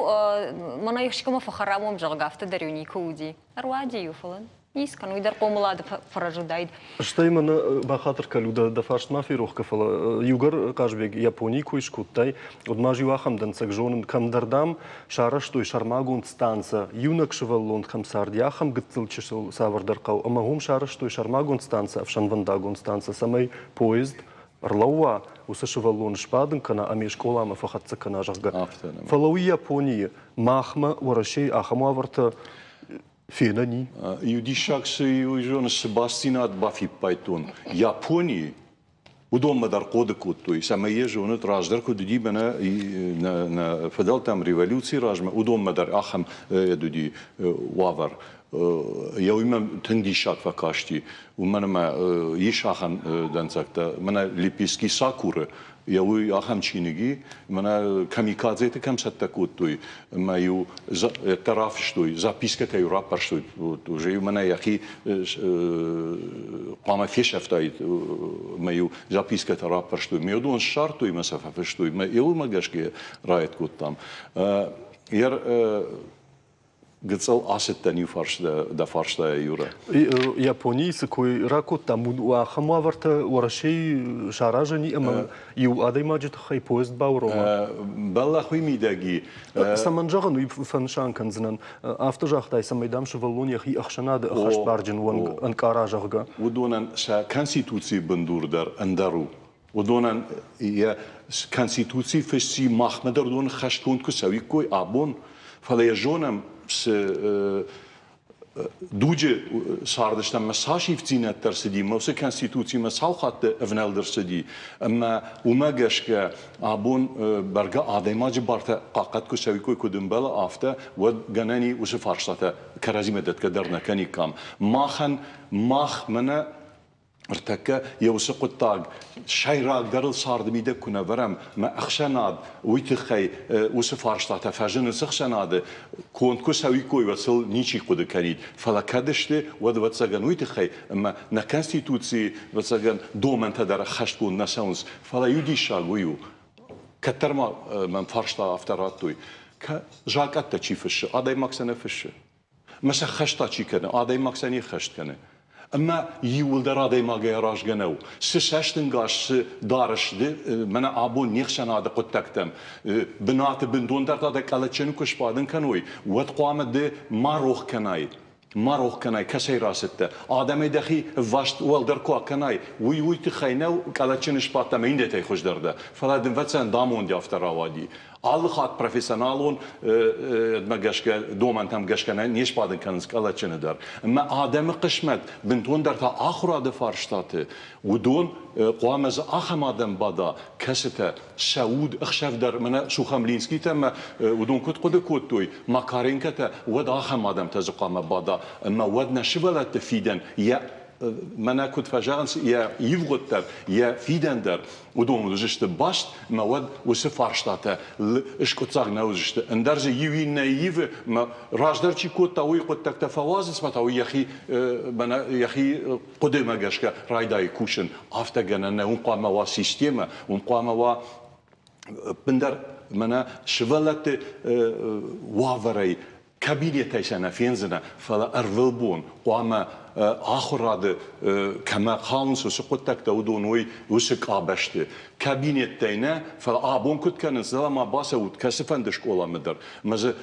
мӕнӕ искӕмӕ фӕхӕрам уӕм, зӕгъгӕ, афтӕ дӕр-иу никуы уыди. Ӕруади-иу, фӕлӕ ницы кӕн, уый дӕр хъомылады фӕрӕз уыдаид. Стӕй мӕнӕ бахатыр кӕ, Людӕ, дӕ фарст ма ферох кӕ, фӕлӕ иугӕр Хъазбег Японийы кой скодтай, уӕд ма иу ахӕм дӕнцӕг зонын, кӕмдӕр, дам, сарӕзтой сӕрмагонд станцӕ, иунӕг сывӕллон кӕм царди, ахӕм гыццыл чысыл цавӕрдӕр хъӕу, ӕмӕ уым сарӕзтой сӕрмагонд станцӕ, ӕфсӕнвӕндагон станцӕ, цӕмӕй поезд ӕрлӕууа, уыцы сывӕллоны сбадын кӕна ӕмӕ скъоламӕ фӕхӕццӕ кӕна, зӕгъгӕ. Фӕлӕ уый Японийы, махмӕ Уӕрӕсейы ахӕм уавӕртӕ фенӕн и? Иу диссаг цы уый зоныс, цы бастдзинад бафиппайдтон Японийы, уыдонмӕ дӕр хъоды кодтой, цӕмӕй йӕ зонут, раздӕр куыд уыди мӕнӕ нӕ фыдӕлтӕм революцийы размӕ, уыдонмӕ дӕр ахӕм уыди уавӕр. Йӕ уый мӕм тынг диссаг фӕкасти, уымӕн ӕмӕ ис ахӕм дӕнцӕгтӕ. Мӕнӕ Леписки Сакуры йӕ уый ахӕм чиныг и, мӕнӕ камикадзеты кӕм цӕттӕ кодтой, ӕмӕ-иу ӕддӕ рафыстой, запискӕтӕ-иу раппӕрстой, уже-иу мӕнӕ йӕхи хъуамӕ фесӕфтаид, ӕмӕ-иу запискӕтӕ раппӕрстой. Ме уыдон ссардтой ӕмӕ сӕ фӕфыстой. Мӕ уымӕ гӕсгӕ райд кодтам. Гыццыл ацыдтӕн иу фарс дӕ фарстайӕ, Юра. Японийы цы кой ракодтам, ахӕм уавӕртӕ Уӕрӕсейы саразӕн и ӕмӕ иу адӕймаджы тыххӕй поезд баурома? Бӕллӕх уый мидӕг и. Цӕмӕн зӕгъын, уый фӕнысан кӕндзынӕн. Афтӕ загътай, цӕмӕй дам сывӕллон йӕхи ӕхсӕнады ӕххӕстбарджын уӕнг ӕнкъара, зӕгъгӕ. Уыдонӕн сӕ конституцийы бындур дӕр ӕндӕр у. Уыдонӕн йӕ Конституци фысси махмӕ дӕр уыдон хӕстгонд куы цӕуиккой абон, фӕлӕ йӕ зонӕм, цы дуджы цардыстӕм ӕмӕ цас ивддзинӕдтӕ ӕрцыди, ӕмӕ уыцы Конституцимӕ цал хатты ӕвнӕлд ӕрцыди, ӕмӕ уымӕ гӕсгӕ абон бӕргӕ адӕймаджы бартӕ хъахъхъӕд куы цӕуиккой, куыд ӕмбӕлы, афтӕ, уӕд гӕнӕн и уыцы фарстатӕ кӕрӕдзимӕ дӕтгӕ дӕр нӕ кӕниккам. Махӕн, мах мӕнӕ Ныртӕккӕ йӕ уыцы хъуыддаг сӕйрагдӕрыл царды мидӕг куы нӕ вӕрӕм, мӕ ӕхсӕнад уый тыххӕй уыцы фарстатӕ фӕзынынц ӕхсӕнады, конд куы цӕуиккой, уӕд сыл ничи хъуыды кӕнид. Фӕлӕ кӕд сты, уӕд, ӕвӕццӕгӕн, уый тыххӕй, ӕмӕ нӕ Конституцийы, ӕвӕццӕгӕн, домӕнтӕ дӕр ӕххӕстгонд нӕ цӕуынц. Фӕлӕ иу диссаг уый у, кӕддӕр ма мӕм фарста афтӕ радтой, закъӕттӕ чи фыссы, адӕймаг сӕ нӕ фыссы. Ӕмӕ сӕ хӕст та чи кӕны? Адӕймаг сӕ не ххӕст кӕны. Ӕмӕ иууылдӕр адӕймагӕй аразгӕ нӕу. Цы цӕстӕнгас цы дарыс ды, мӕнӕ абон не хсӕнады хъуыддӕгтӕм, бынаты бынтондӕр та дӕ къӕлӕтджыны куы сбадын кӕной, уӕд хъуамӕ ды ма рох кӕнай, ма рох кӕнай, кӕцӕй рацыдтӕ. Адӕмӕй дӕхи ӕвваст уӕлдӕр куы акӕнай, уый уый тыххӕй нӕу, къӕлӕтджыны сбадт ӕмӕ иннӕтӕй хуыздӕр дӕ. Фӕлӕ дын ӕвӕццӕгӕн дамонди афтӕ рауади. Алы хатт профессионалон гӕсгӕ домӕнтӕм гӕсгӕ не сбадын кӕнынц къӕлӕтджыны дӕр. Ӕмӕ адӕмы хъысмӕт бынтондӕр та ахуырады фарстаты, уыдон хъуамӕ дзы ахӕм адӕм бада, кӕцытӕ сӕ уд ӕхсӕв дӕр мӕнӕ Сухомлинскийтӕ ӕмӕ уыдон куыд хъуыды кодтой, Макаренкотӕ, уӕд ахӕм адӕмтӕ дзы хъуамӕ бада. Ӕмӕ уӕд нӕ сывӕллӕтты фидӕн йӕ мӕнӕ куыд фӕзӕгъынц, йӕ ивгъуыд дӕр, йӕ фидӕн дӕр уыдон уыдзысты баст, ӕмӕ уӕд уыцы фарстатӕ скъуыддзаг нӕ уыдзысты. Ӕндӕр дзы иу иннӕ ивы, ӕмӕ раздӕр чи кодта, уый хъуыддӕгтӕ фӕуадзынц, ӕмӕ та уый йӕхи, мӕнӕ йӕхи хъуыдымӕ гӕсгӕ райдайы кусын. Афтӕ гӕнӕн нӕ, уым хъуамӕ уа системӕ, уым хъуамӕ уа ӕппындӕр мӕнӕ сывӕллӕтты уавӕрӕй кабинетӕй сӕ нӕ фендзынӕ, фӕлӕ ӕрвылбон хъуамӕ ахуырады кӕмӕ хауынц, уыцы хъуыддӕгтӕ уыдон уой уыцы къабӕзты. Кабинеттӕй нӕ, фӕлӕ абон куыд кӕнынц, дӕлӕ ма бацӕут кӕцыфӕнды скъоламӕ дӕр, ӕмӕ дзы.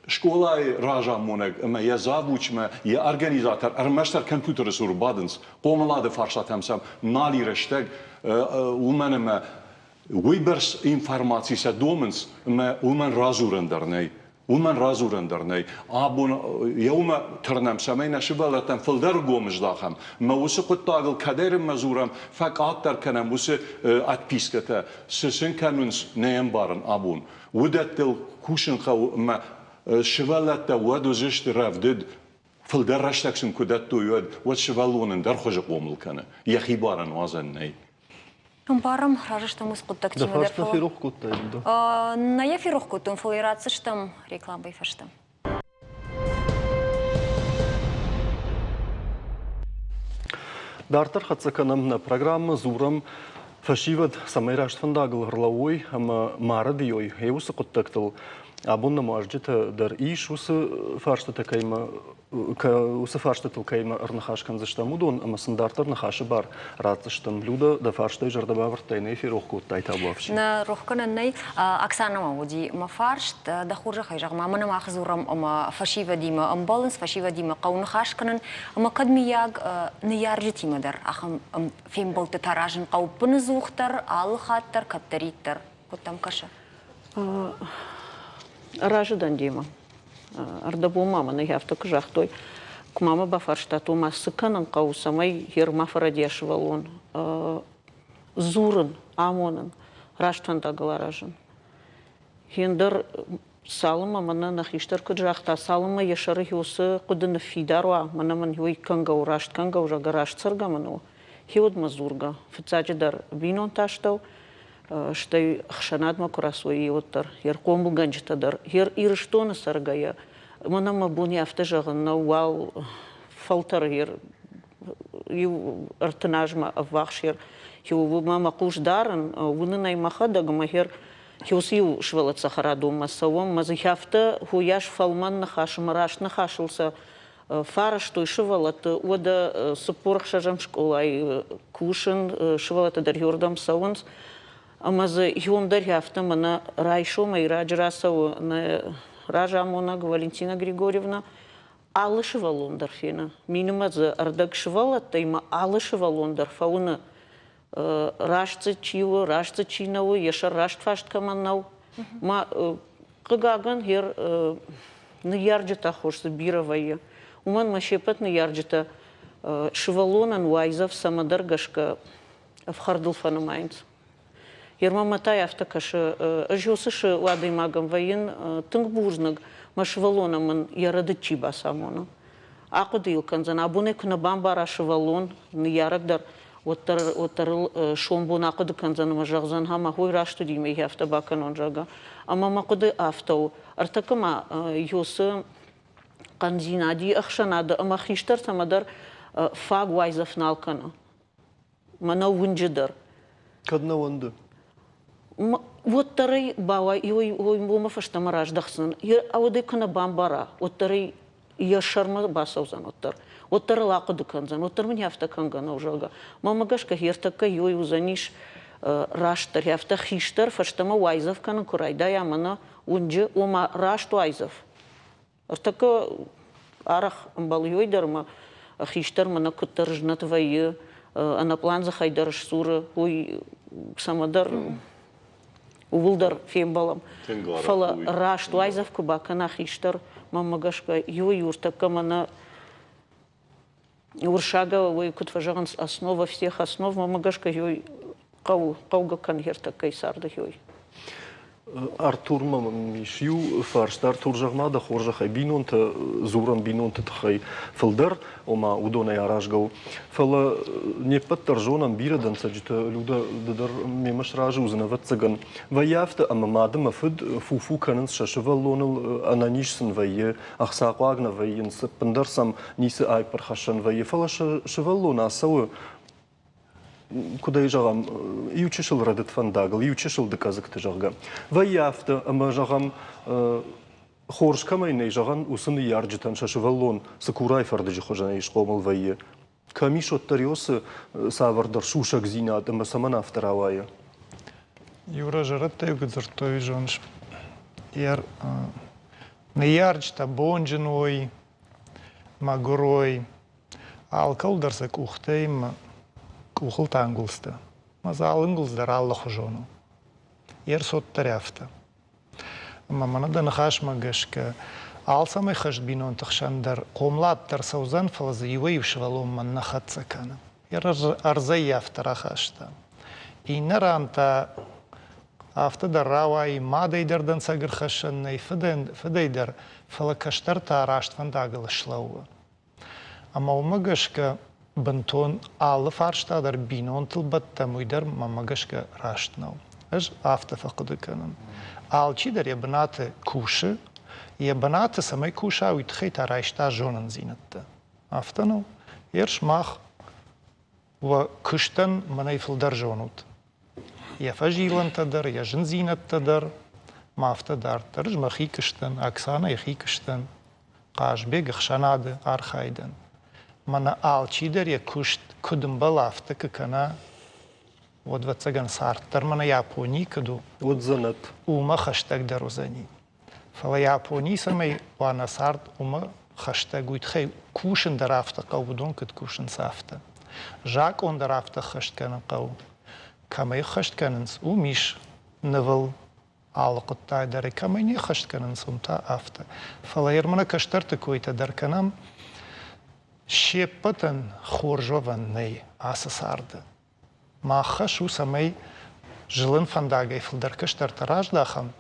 Скъолайы разамонӕг ӕмӕ йӕ завучмӕ йӕ организатор ӕрмӕстдӕр компьютеры цур бадынц. Хъомылады фарстатӕм сӕм нал и рӕстӕг, уымӕн ӕмӕ уыйбӕрц информаци сӕ домынц, ӕмӕ уымӕн радзурӕн дӕр нӕй. Уымӕн радзурӕн дӕр нӕй. Абон йӕ уымӕ тырнӕм, цӕмӕй нӕ сывӕллӕттӕм фылдӕр гом здахӕм. Ӕмӕ уыцы хъуыддагыл кӕдӕй-рынмӕ дзурӕм, фӕкъаддӕр кӕнӕм уыцы отпискӕтӕ. Цы сын кӕнынц, нӕ ӕмбарын абон. Уыдӕттыл кусын хъӕуы ӕмӕ сывӕллӕттӕ уӕд уыдзысты рӕвдыд, фылдӕр рӕстӕг сын куы дӕттой, уӕд, уӕд сывӕллон ӕндӕр хуызы хъомыл кӕны. Йӕхи барӕн уадзӕн нӕй. Ӕмбарӕм, разы стӕм уыцы хъуыддӕгтимӕ дӕ фарста ферох кодтай, Люда? Нӕ йӕ ферох кодтон, фӕлӕ йӕ ратдзыстӕм рекламӕйы фӕстӕ. Дарддӕр хӕццӕ кӕнӕм нӕ программӕ, дзурӕм фӕсивӕд цӕмӕй раст фӕндагыл ӕрлӕууой ӕмӕ ма рӕдийой, гъе уыцы хъуыддӕгтыл. Абон нӕм уазджытӕ дӕр ис, уыцы фарстытӕ кӕимӕ уыцы фарстытыл кӕимӕ ӕрныхас кӕндзыстӕм, уыдон ӕмӕ сын дарддӕр ныхасы бар ратдзыстӕм. Люда, дӕ фарстӕй зӕрдӕбавӕрдтӕй нӕ ферох кодтай табуафси? Нӕ рох кӕнӕн нӕй. Оксанӕмӕ уыди мӕ фарст. Дӕ хорзӕхӕй зӕгъ ма, мӕнӕ мах дзурӕм ӕмӕ фӕсивӕдимӕ ӕмбӕлынц, фӕсивӕдимӕ хъӕуы ныхас кӕнын. Ӕмӕ кӕд мыййаг ныййарджытимӕ дӕр ахӕм фембӕлдтытӕ аразын хъӕуы ӕппынӕдзухдӕр, алы хатт дӕр, кӕддӕриддӕр? Куыд дӕм кӕсы? Разы дӕн демӕ. Ӕрдӕбон ма мын ӕй афтӕ куы загътой, куы ма мӕ бафарстат, ома цы кӕнын хъӕуы, цӕмӕй йе рма фӕрӕдийа сывӕллон. Дзурын, амонын, раст фӕндагыл аразын. Ендӕр цалынмӕ мӕнӕ нӕ хистӕр куыд загъта, цалынмӕ йӕ сӕры уыцы хъуыды ныффидар уа, мӕнӕ мын уый кӕнгӕ у, раст кӕнгӕ у, зӕгъгӕ, раст цӕргӕ мын у, хиуӕдмӕ дзургӕ, фыццаджыдӕр бинонты астӕу, стӕй ӕхсӕнадмӕ куы рацӕуой, уӕддӕр, йе рхъомылгӕнджытӕ дӕр, йе Ирыстоны цӕргӕйӕ, мӕнӕ мӕ бон афтӕ зӕгъын нӕу, уал фӕлтӕры йе иу 30 азмӕ ӕввахс йе уымӕ мӕ хъус дарын, уынын ӕй мӕхӕдӕг ӕмӕ йе уыцы иу сывӕллӕтт-цӕхӕрадонмӕ цӕуӕм, мӕ дзы афтӕ уыйас фӕлмӕн ныхас ӕмӕ раст ныхасыл сӕ фӕрӕзтой сывӕллӕтты, уӕдӕ 46-ӕм скъолайы кусын, сывӕллӕттӕ дӕр иуырдӕм цӕуынц. Ӕмӕ дзы иуӕм дӕр афтӕ мӕнӕ райсомӕй раджы рацӕуы нӕ разамонӕг Валентина Григорьевна, алы сывӕллон дӕр фены. Минимӕ дзы ӕрдӕг сывӕллӕттӕй ма алы сывӕллон дӕр фӕуыны раст дзы чи у, раст дзы чи нӕ у, йӕ сӕр раст фаст кӕмӕн нӕу. Ма хъыгагӕн, йе ныййарджытӕ хорз дзы бирӕ вӕййы. Уымӕн ӕмӕ се ппӕт ныййарджытӕ сывӕллонӕн уайдзӕф цӕмӕдӕр гӕсгӕ ӕфхӕрдыл фӕнымайынц. Ермӕ та афтӕ кӕсы, ӕз уыцы адӕймагӕн вӕййын тынг бузныг, мӕ сывӕллонӕн мын йӕ рӕдыд чи бацамоны. Ахъуыды йыл кӕндзӕн, абонӕй куы нӕ бамбара сывӕллон, ныййарӕг дӕр, уӕддӕр, уӕддӕр ыл сомбон ахъуыды кӕндзӕн ӕмӕ зӕгъдзӕн, ӕмӕ хой раст уыди, мӕ афтӕ бакӕнон, зӕгъгӕ. Ӕмӕ мӕ хъуыды афтӕ у. Ӕртӕккӕ ма Йосы хъӕндзинади ӕхсӕнады ӕмӕ хистӕртӕмӕ дӕр фаг уайдзӕф нал кӕны. Мӕнӕ уынджы дӕр. Кӕд нӕ уӕнды? Уӕддӕр ӕй бауай, уымӕ фӕстӕмӕ раздӕхдзӕн. Уӕд ӕй куы нӕ бамбара, уӕддӕр ӕй йӕ сӕрмӕ бацӕудзӕн уӕддӕр. Уӕддӕр ыл ахъуыды кӕндзӕн, уӕддӕр мын афтӕ кӕнгӕ нӕу, зӕгъгӕ. Мӕнмӕ гӕсгӕ, ӕртӕккӕ иуӕй уыдзӕнис растдӕр, афтӕ хистӕр фӕстӕмӕ уайдзӕф кӕнын куы райдайа мӕнӕ уынджы, ома раст уайдзӕф. Ӕртӕккӕ арӕх ӕмбӕлы дӕр ӕмӕ хистӕр мӕнӕ куыддӕр знӕт вӕййы, ӕнӕпълан дзыхӕй дӕр сдзуры, уый цӕмӕдӕр ууыл дӕр фембӕлӕм. Фӕлӕ раст уайдзӕф куы бакӕна хистӕр, мӕнмӕ гӕсгӕ, иуӕй-иу ӕртӕккӕ мӕнӕ уырыссагау уый куыд фӕзӕгъынц, основа всех основ, мӕнмӕ гӕсгӕ уый хъӕуы, хъӕугӕ кӕны ӕртӕккӕйы царды уый. Артурмӕ мӕм ис иу фарст. Артур, зӕгъ-ма дӕ хорзӕхӕй, бинонтӕ дзурӕм бинонты тыххӕй фылдӕр, ома уыдонӕй аразгӕ у. Фӕлӕ не ппӕт дӕр зонӕм бирӕ дӕнцӕджытӕ, Люда, ды дӕр мемӕ сразы уыдзынӕ, ӕвӕццӕгӕн. Вӕййы афтӕ, ӕмӕ мад ӕмӕ фыд фу-фу кӕнынц сӕ сывӕллоныл, ӕнӕниз сын вӕййы, ӕхцахъуаг нӕ вӕййынц, ӕппындӕр сӕм ницы аипп ӕрхӕссӕн вӕййы, фӕлӕ сӕ сывӕллон ацӕуы, куыд ӕй зӕгъӕм, иу чысыл рӕдыд фӕндагыл, иу чысыл дыкъӕдзыгты, зӕгъгӕ. Вӕййы афтӕ, ӕмӕ, зӕгъӕм, хорз кӕмӕй нӕй зӕгъӕн, уыцы ныййарджытӕн сӕ сывӕллон цыкурайы фӕрдыджы хуызӕнӕй схъомыл вӕййы. Кӕм ис уӕддӕр уыцы цавӕрдӕр сусӕгдзинад ӕмӕ цӕмӕн афтӕ рауайы? Иу разӕрӕттӕ-иу куыд дзырдтой, зоныс, йӕ. Ныййарджытӕ бонджын уой, мӕгуыр уой, алкӕуыл дӕр сӕ къухтӕй мӕ къухыл та ӕнгуылдзтӕ. Мӕ дзы алы ӕнгуылдз дӕр алыхуызон у. Йе рцот дӕр афтӕ. Ӕмӕ мӕнӕ дӕ ныхасмӕ гӕсгӕ, алцӕмӕй хӕст бинонты хсӕн дӕр хъомылад дӕр цӕудзӕн, фӕлӕ дзы иуӕй-иу сывӕллонмӕ нӕ хӕццӕ кӕны. Йӕ ӕрдзӕй афтӕ рахаста. Иннӕ ран та афтӕ дӕр рауайы, мадӕй дӕр дӕнцӕг ӕрхӕссӕн нӕй, фыдӕй дӕр, фӕлӕ кӕстӕр та раст фӕндагыл слӕууы. Ӕмӕ уымӕ гӕсгӕ бынтон алы фарста дӕр бинонтыл бӕттӕм, уый дӕр мӕнмӕ гӕсгӕ раст нӕу. Ӕз афтӕ фӕхъуыды кӕнын. Алчидӕр йӕ бынаты кусы, йӕ бынаты цӕмӕй куса, уый тыххӕй та райста зонындзинӕдтӕ. Афтӕ нӕу? Ерс мах уӕ куыстӕн мӕнӕй фылдӕр зонут. Йӕ фӕзилӕнтӕ дӕр, йӕ зындзинӕдтӕ дӕр, ма афтӕ дарддӕр. Ӕз мӕхи куыстӕн, Оксанӕ йӕхи куыстӕн, Хъазбег ӕхсӕнады архайдӕн. Мӕнӕ алчидӕр йӕ куыст куыд ӕмбӕлы, афтӕ куы кӕна, уӕд, ӕвӕццӕгӕн, цард дӕр мӕнӕ Японийы куыд у, уӕд дзӕнӕт. Уымӕ хӕстӕгдӕр уыдзӕни. Фӕлӕ Японийы цӕмӕй уа нӕ цард, уымӕ хӕстӕг, уый тыххӕй кусын дӕр афтӕ хъӕуы, уыдон куыд кусынц, афтӕ. Закъон дӕр афтӕ ӕххӕст кӕнын хъӕуы. Кӕм ӕй ӕххӕст кӕнынц, уым ис нывыл алы хъуыддаг дӕр, кӕмӕй не ххӕст кӕнынц, уым та афтӕ. Фӕлӕ Ермана кӕстӕрты койтӕ дӕр кӕнӕм, се ппӕтӕн хорз уӕвӕн нӕй ацы царды. Мах хӕс у, цӕмӕй зылын фӕндагӕй фылдӕр кӕстӕртӕ раздахӕм,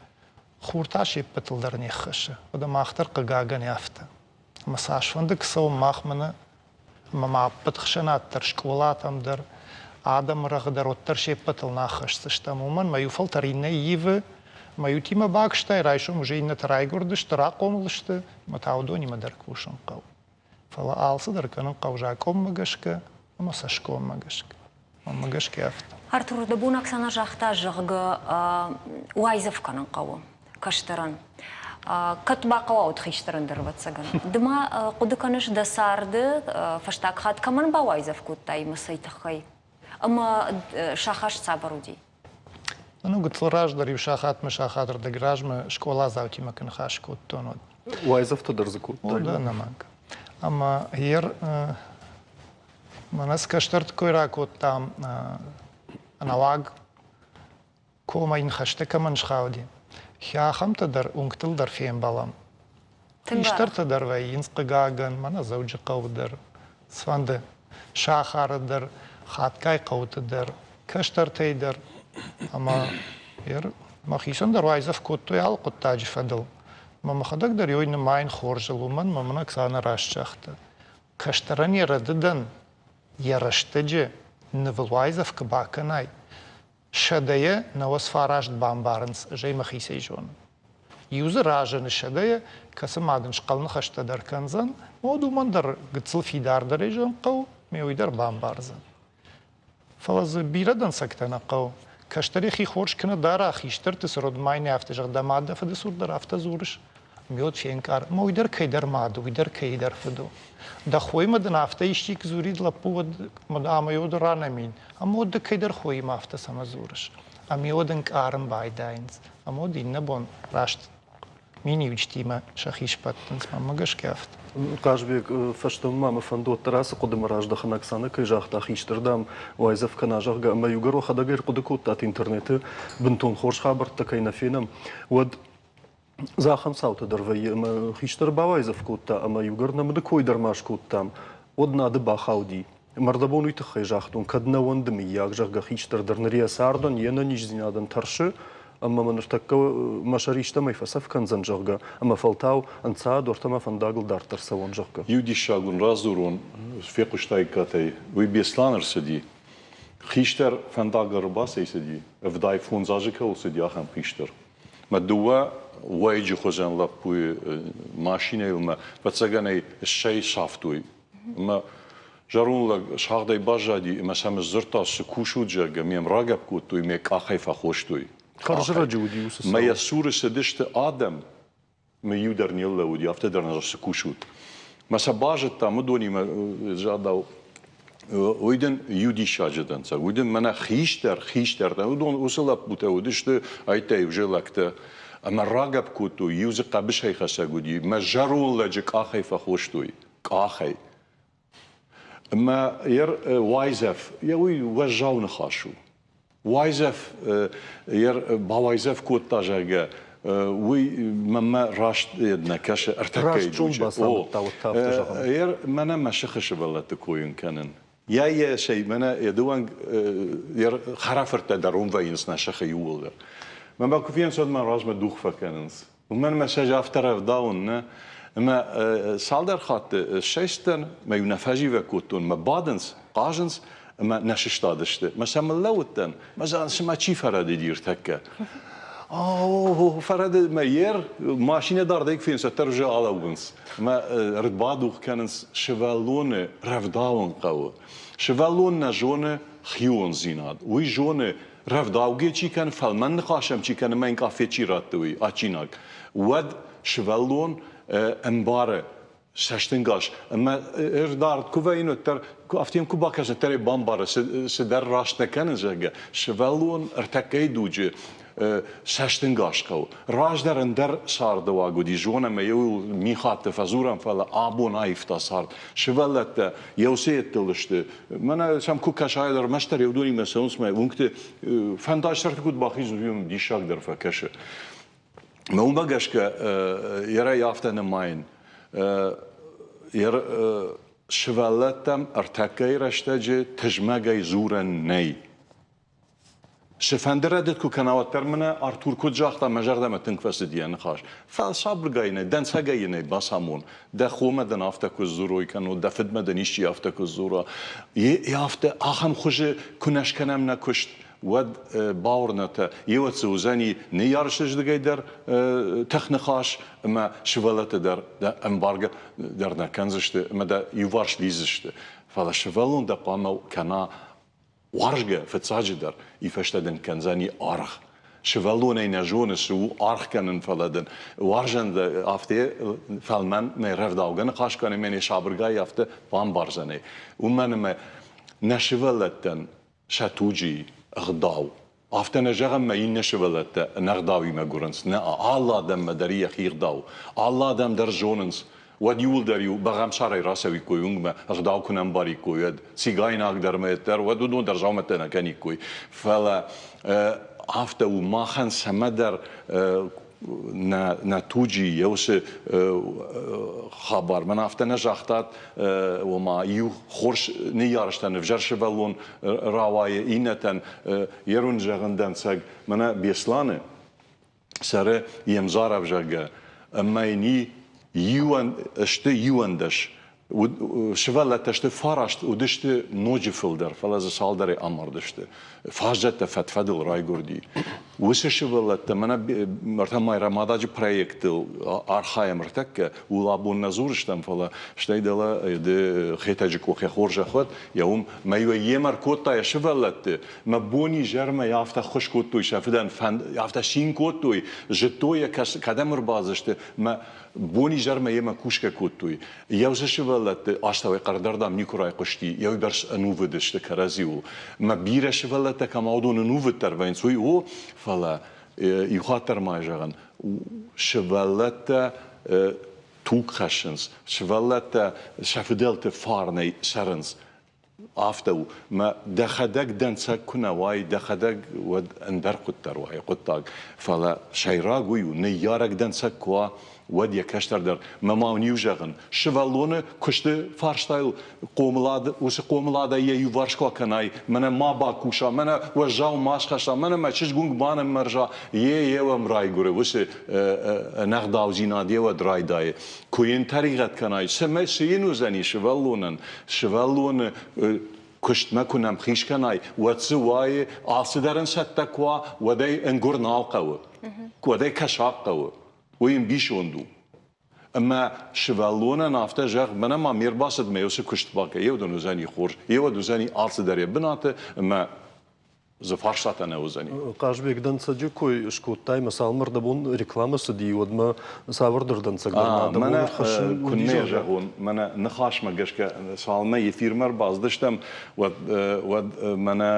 хур та се ппӕтыл дӕр не ххӕссы. Уӕдӕ мах дӕр хъыгагӕн афтӕ. Ӕмӕ цасфӕнды куы цӕуӕм мах мӕнӕ ӕмӕ ма ӕппӕт хсӕнад дӕр, скъолатӕм дӕр, адӕмы рӕгъы дӕр уӕддӕр се ппӕтыл нӕ аххӕсдзыстӕм. Уымӕн мӕ иу фӕлтӕр иннӕ ивы, мӕ иутимӕ бакуыстай, райсом уже иннӕтӕ райгуырдысты, рахъомыл сты, ӕмӕ та уыдонимӕ дӕр кусын хъӕуы. Фӕлӕ алцыдӕр кӕнын хъӕуы закъонмӕ гӕсгӕ ӕмӕ цӕсгоммӕ гӕсгӕ. Мӕнмӕ гӕсгӕ афтӕ. Артур, дӕ бон Оксана загъта, зӕгъгӕ, уайдзӕф кӕнын хъӕуы кӕстӕрӕн. Кӕд бахъӕуа уӕд хистӕрӕн дӕр, ӕвӕццӕгӕн. Ды ма хъуыды кӕныс дӕ царды фӕстаг хатт кӕмӕн бауайдзӕф кодтай ӕмӕ цӕй тыххӕй? Ӕмӕ сахаст цавӕр уыди? Ну, гыццыл раздӕр иу сахатмӕ сахатырдӕг размӕ скъоладзаутимӕ куы ныхас кодтон, уӕд. Уайдзӕфтӕ дӕр дзы кодтай? Да, ӕнӕмӕнг. Ӕмӕ ер мӕнӕ цы кӕстӕрты кой ракодтам, ӕнӕуаг комӕй ныхӕстӕ кӕмӕн схауди, ахӕмтӕ дӕр уынгтыл дӕр фембӕлӕм. Хистӕртӕ дӕр вӕййынц, хъыгагӕн, мӕнӕ Дзӕуджыхъӕуы дӕр, цыфӕнды сахары дӕр, хатгай хъӕуты дӕр, кӕстӕртӕй дӕр. Ӕмӕ мӕхицӕн дӕр уайдзӕф кодтой алы хъуыддаджы фӕдыл. Мӕ мӕхӕдӕг дӕр ёй нымайын хорзыл, уымӕн мӕ мын Оксанӕ раст загъта. Кӕстӕрӕн йӕ рӕдыдӕн йӕ рӕстӕджы нывыл уайдзӕф куы бакӕнай, сӕдӕйӕ 99 бамбарынц, ӕз ӕй мӕхицӕй зонын. Иу дзы разыны сӕдӕйӕ, кӕцы ма дын схъӕл ныхӕстӕ дӕр кӕндзӕн, уӕд уымӕн дӕр гыццыл фидардӕрӕй зӕгъын хъӕуы, ме уый дӕр бамбардзӕн. Фӕлӕ дзы бирӕ дӕнцӕгтӕ нӕ хъӕуы. Кӕстӕр йӕхи хорз кӕны дара, хистӕрты цур ма афтӕ зӕгъ, дӕ мад дӕ фыды цур дӕр афтӕ дзурыс. Мед фенкъар, ӕмӕ уый дӕр кӕйдӕр мад у, уый дӕр кӕйдӕр фыд у. Дӕ хоимӕ дын афтӕ исчи куы дзурид лӕппу, уӕд ӕмӕ уӕд ранӕмин. Ӕмӕ уӕд ды кӕйдӕр хоимӕ афтӕ цӕмӕ дзурыс? Ӕмӕ уӕд ӕнкъарын байдайынц. Ӕмӕ уӕд иннӕ бон раст миниуджытимӕ сӕхи сбӕттынц, мӕнмӕ гӕсгӕ афтӕ. Хъазбег, фӕстӕмӕ ма мӕ фӕнды уӕддӕр ацы хъуыдымӕ раздӕхын, Оксана кӕй загъта, хистӕр, дам, уайдзӕф кӕна, зӕгъгӕ, ӕмӕ иугӕр уӕхӕдӕг ӕрхъуыды кодтат интернеты бынтон хорз хабӕрттӕ кӕй нӕ фенӕм, уӕд дзы ахӕм цаутӕ дӕр вӕййы, ӕмӕ хистӕр бауайдзӕф кодта ӕмӕ иугӕр нӕ мыды кой дӕр ма скодтам, уӕд нады бахауди. Мӕрдӕбон уый тыххӕй загътон, кӕд нӕ уӕнды, мыййаг, зӕгъгӕ, хистӕр дӕр ныр йӕ цардӕн, йе нӕниздзинадӕн тӕрсы, ӕмӕ мӕ ныртӕккӕ мӕ сӕр истӕмӕй фӕцӕф кӕндзӕн, зӕгъгӕ, ӕмӕ фӕлтау ӕнцад уӕртӕ мӕ фӕндагыл дарддӕр цӕуон, зӕгъгӕ. Иу диссаг уын радзурон, фехъуыстаиккат ӕй. Уый Беслӕн ӕрцыди. Хистӕр фӕндаг ӕрбацӕйцыди, 75 азы кӕуыл цыди, ахӕм хистӕр. Мӕ дыууӕ уӕйыджы хуызӕн лӕппуйы машинӕйыл мӕ ӕвӕццӕгӕнӕй ссӕй сафтой. Ӕмӕ зӕронд лӕг сагъдӕй баззади ӕмӕ сӕм сдзырдта, цы кусут, зӕгъгӕ, ме мрагӕпп кодтой, мӕ къахӕй фӕхостой. Хӕрзрӕджы уыди уыцы Мӕ йӕ цуры цыдысты адӕм, мӕ иу дӕр не ллӕууыди, афтӕ дӕр нӕ цы кусут. Мӕ сӕ базыдтам уыдонимӕ задау уый дын иу диссаджы дӕнцӕг, уый дын мӕнӕ хистӕр, хистӕртӕ, уыдон уыцы лӕппутӕ уыдысты, айттӕ уже лӕгтӕ. Ӕмӕ рагӕпп кодтой, иу дзы хъӕбысӕйхӕцӕг уыди, мӕ зӕронд лӕджы къахӕй фӕхостой. Къахӕй. Ӕмӕ йӕ уайдзӕф, йӕ уый уӕззау ныхас у. Уайдзӕф йӕ бауайдзӕф кодта, зӕгъгӕ, уый мӕнмӕ раст нӕ кӕсы ӕртӕккӕйы дуджы. Мӕнӕ мӕ сыхы сывӕллӕтты кой йын кӕнын. Йӕ йӕ сӕй мӕнӕ йӕ дыуӕнг йӕ хӕрӕфырттӕ дӕр уым вӕййынц нӕ сыхы иууылдӕр. Мӕ куы фенынц, уӕд мӕ размӕ дух фӕкӕнынц. Уымӕн мӕ сӕ афтӕ рӕвдауын, нӕ? Ӕмӕ цалдӕр хатты ссӕстӕн, мӕ-иу нӕ фӕзивӕг кодтон, мӕ бадынц, хъазынц, ӕмӕ нӕ сыстадысты. Мӕ сӕм ныллӕууыдтӕн, мӕ зӕгъын, цымӕ чи фӕрӕдыди ӕртӕккӕ? О, фӕрӕдыд мӕ ер, машинӕ дардӕй куы фенынц, уӕддӕр уже алӕууынц. Ӕмӕ ӕрбадугъ кӕнынц сывӕллоны рӕвдауын хъӕуы. Сывӕллон нӕ зоны хиондзинад, уый зоны рӕвдаугӕ чи кӕны, фӕлмӕн ныхас ӕм чи кӕны, мӕ йын къафет чи радты, уый адджинаг, уӕд сывӕллон ӕмбары цӕстӕнгас ӕмӕ ӕрдард куы вӕййын, уӕддӕр афтӕ йӕм куы бакӕсы, уӕддӕр ӕй бамбары, цыдӕр раст нӕ кӕны, зӕгъгӕ. Сывӕллон ӕртӕккӕйы дуджы цӕстӕнгас хъӕуы. Раздӕр ӕндӕр царды уаг уыди, зонӕм ӕй, иуыл мин хатты фӕдзурӕм, фӕлӕ абон аивта цард. Сывӕллӕттӕ еуцейӕдтыл сты, Мӕнӕ сӕм куы кӕсай, ӕрмӕстдӕр уыдонимӕ цӕуынц мӕ уынгты фӕндаджы куыд бахизынц, уый мӕм диссаг дӕр фӕкӕсы. Мӕ уымӕ гӕсгӕ ерӕй афтӕ нымайын. Сывӕллӕттӕм ӕртӕккӕйы рӕстӕджы тызмӕгӕй дзурӕн нӕй. Цыфӕнды рӕдыд куы кӕна, уӕддӕр мын Артур куыд загъта, мӕ зӕрдӕмӕ тынг фӕцыди йӕ ныхас. Фӕлӕ сабыргай нӕ, дӕнцӕгӕй йын ӕй бацамон. Дӕ хомӕ дын афтӕ куы сдзурой, кӕннод дӕ фыдмӕ дын исчи афтӕ куы сдзура. Е афтӕ ахӕм хуызы куы нӕ скӕнӕм нӕ куыст, уӕд бауырнӕтӕ, еуӕд цы уыдзӕни ныййарджыты дӕр тыхныхас ӕмӕ сывӕллӕтты дӕр дӕ ӕмбаргӕ дӕр нӕ кӕндзысты ӕмӕ дӕ иуварс лидздзысты. Фӕлӕ сывӕллон дӕ хъуамӕ кӕна Уарзгӕ, фыццаджыдӕр, и фӕстӕ дын кӕндзӕни аргъ. Сывӕллонӕй нӕ зоны, цы у аргъ кӕнын, фӕлӕ дын уарзӕн дӕ афтӕ фӕлмӕн мӕ рӕвдаугӕ ныхас кӕны, мӕ сабыргай афтӕ бамбардзӕн ӕй. Уымӕн ӕмӕ нӕ сывӕллӕттӕн сӕ туджы ӕгъдау. Афтӕ нӕ зӕгъӕм, мӕ иннӕ сывӕллӕттӕ ӕнӕгъдауимӕ гуырынц. Нӕ, алы адӕммӕ дӕр йӕхи ӕгъдау. Алы адӕм дӕр зонынц, уӕд иууылдӕр-иу бӕгъӕмсарӕй рацӕуиккой уынгмӕ, ӕгъдау куы нӕ ӕмбариккой, уӕд цигайнаг дӕр ӕмӕ дӕр, уӕд уыдон дӕр дзаумӕттӕ нӕ кӕниккой. Фӕлӕ афтӕ у, махӕн цӕмӕдӕр нӕ, нӕ туджы йӕ уыцы хабар. Мӕн афтӕ нӕ загътат, ома иу хорз ныййарджытӕн ӕвзӕр сывӕллон рауайы, иннӕтӕн ерун зӕгъын дӕнцӕг мӕнӕ Бесланы цӕры йе мзар ӕвзӕргӕ ӕмӕ йын иуӕн сты 11 сывӕллӕттӕ сты фараст, уыдысты ноджы фылдӕр, фӕлӕ дзы цалдӕрӕй амардысты. Фаззӕттӕ фӕд-фӕдыл райгуырди. Уыцы сывӕллӕттӕ мӕнӕ ӕртӕ Майрӕмададжы проектыл архайӕм ӕртӕккӕ, ууыл абон нӕ дзурыстӕм, фӕлӕ стӕй дӕлӕ ды Хетӕджы къух йӕ хорзӕх уӕд, йӕ уым мӕ йемӕ ӕркодта йӕ сывӕллӕтты, мӕ бонизӕрмӕ афтӕ ххуыс кодтой сӕ фыдӕн, афтӕ цин кодтой, зыдтой йӕ, кӕдӕм ӕрбадзысты, мӕ бонизӕрмӕ йемӕ кусгӕ кодтой. Йӕ уыцы сывӕллӕтты астӕуӕй хъӕрдӕрдӕм никуы райхъуысти, йӕ уыйбӕрц ӕнувыд сты кӕрӕдзиуыл. Мӕ бирӕ сывӕллӕттӕ кӕм уыдон ӕнувыддӕр вӕййынц, уый о, фӕлӕ иу хатт дӕр ма зӕгъын, сывӕллӕттӕ туг хӕссынц, сывӕллӕттӕ сӕ фыдӕлты фарнӕй цӕрынц. Афтӕ у, мӕ дӕхӕдӕг дӕнцӕг куы нӕ уай, дӕхӕдӕг уӕд ӕндӕр хъуыддӕр уайы хъуыддаг. Фӕлӕ сӕйраг уый у, ныййарӕг дӕнцӕг куы уа, уӕд йӕ кӕстӕр дӕр, мӕ ма уын иу зӕгъын, сывӕллоны куысты фарстайыл хъомылад, уыцы хъомыладӕй йӕ иуварс куы акӕнай, мӕнӕ ма бакуса, мӕнӕ уӕззау ма схӕсса, мӕнӕ мӕ чызг уынг ма ныммӕрза, йе йе райгуыры уыцы ӕнӕгъдаудзинад йе уӕд райдайы. Куы йын тӕригъӕд кӕнай, цӕмӕй цы йын уыдзӕни сывӕллонӕн, сывӕллоны куыстмӕ куы нӕмхиз кӕнай, уӕд дзы уайы, алцыдӕр ын цӕттӕ куы уа, уӕд ӕй ӕнгуыр нал хъӕуы, уӕд ӕй кӕсаг хъӕуы. Уый ӕмбисонд у. Ӕмӕ сывӕллонӕн афтӕ зӕгъ, мӕнӕ ма ме рбацыдмӕ уыцы куыст бакӕ, еуӕд уыдзӕни хорз, еуӕд уыдзӕни алцыдӕр йӕ бынаты, ӕмӕ дзы фарстатӕ нӕ уыдзӕни. Хъазбег, дӕнцӕджы кой скодтай, мӕ цалынмӕ рдӕбон рекламӕ цыди, уӕдмӕ цавӕрдӕр дӕнцӕг дӕр ма дӕ бон ӕрхӕссын Куыннӕ зӕгъон, мӕнӕ ныхасмӕ гӕсгӕ цалынмӕ эфирмӕ ӕрбацыдыстӕм, уӕд, уӕд мӕнӕ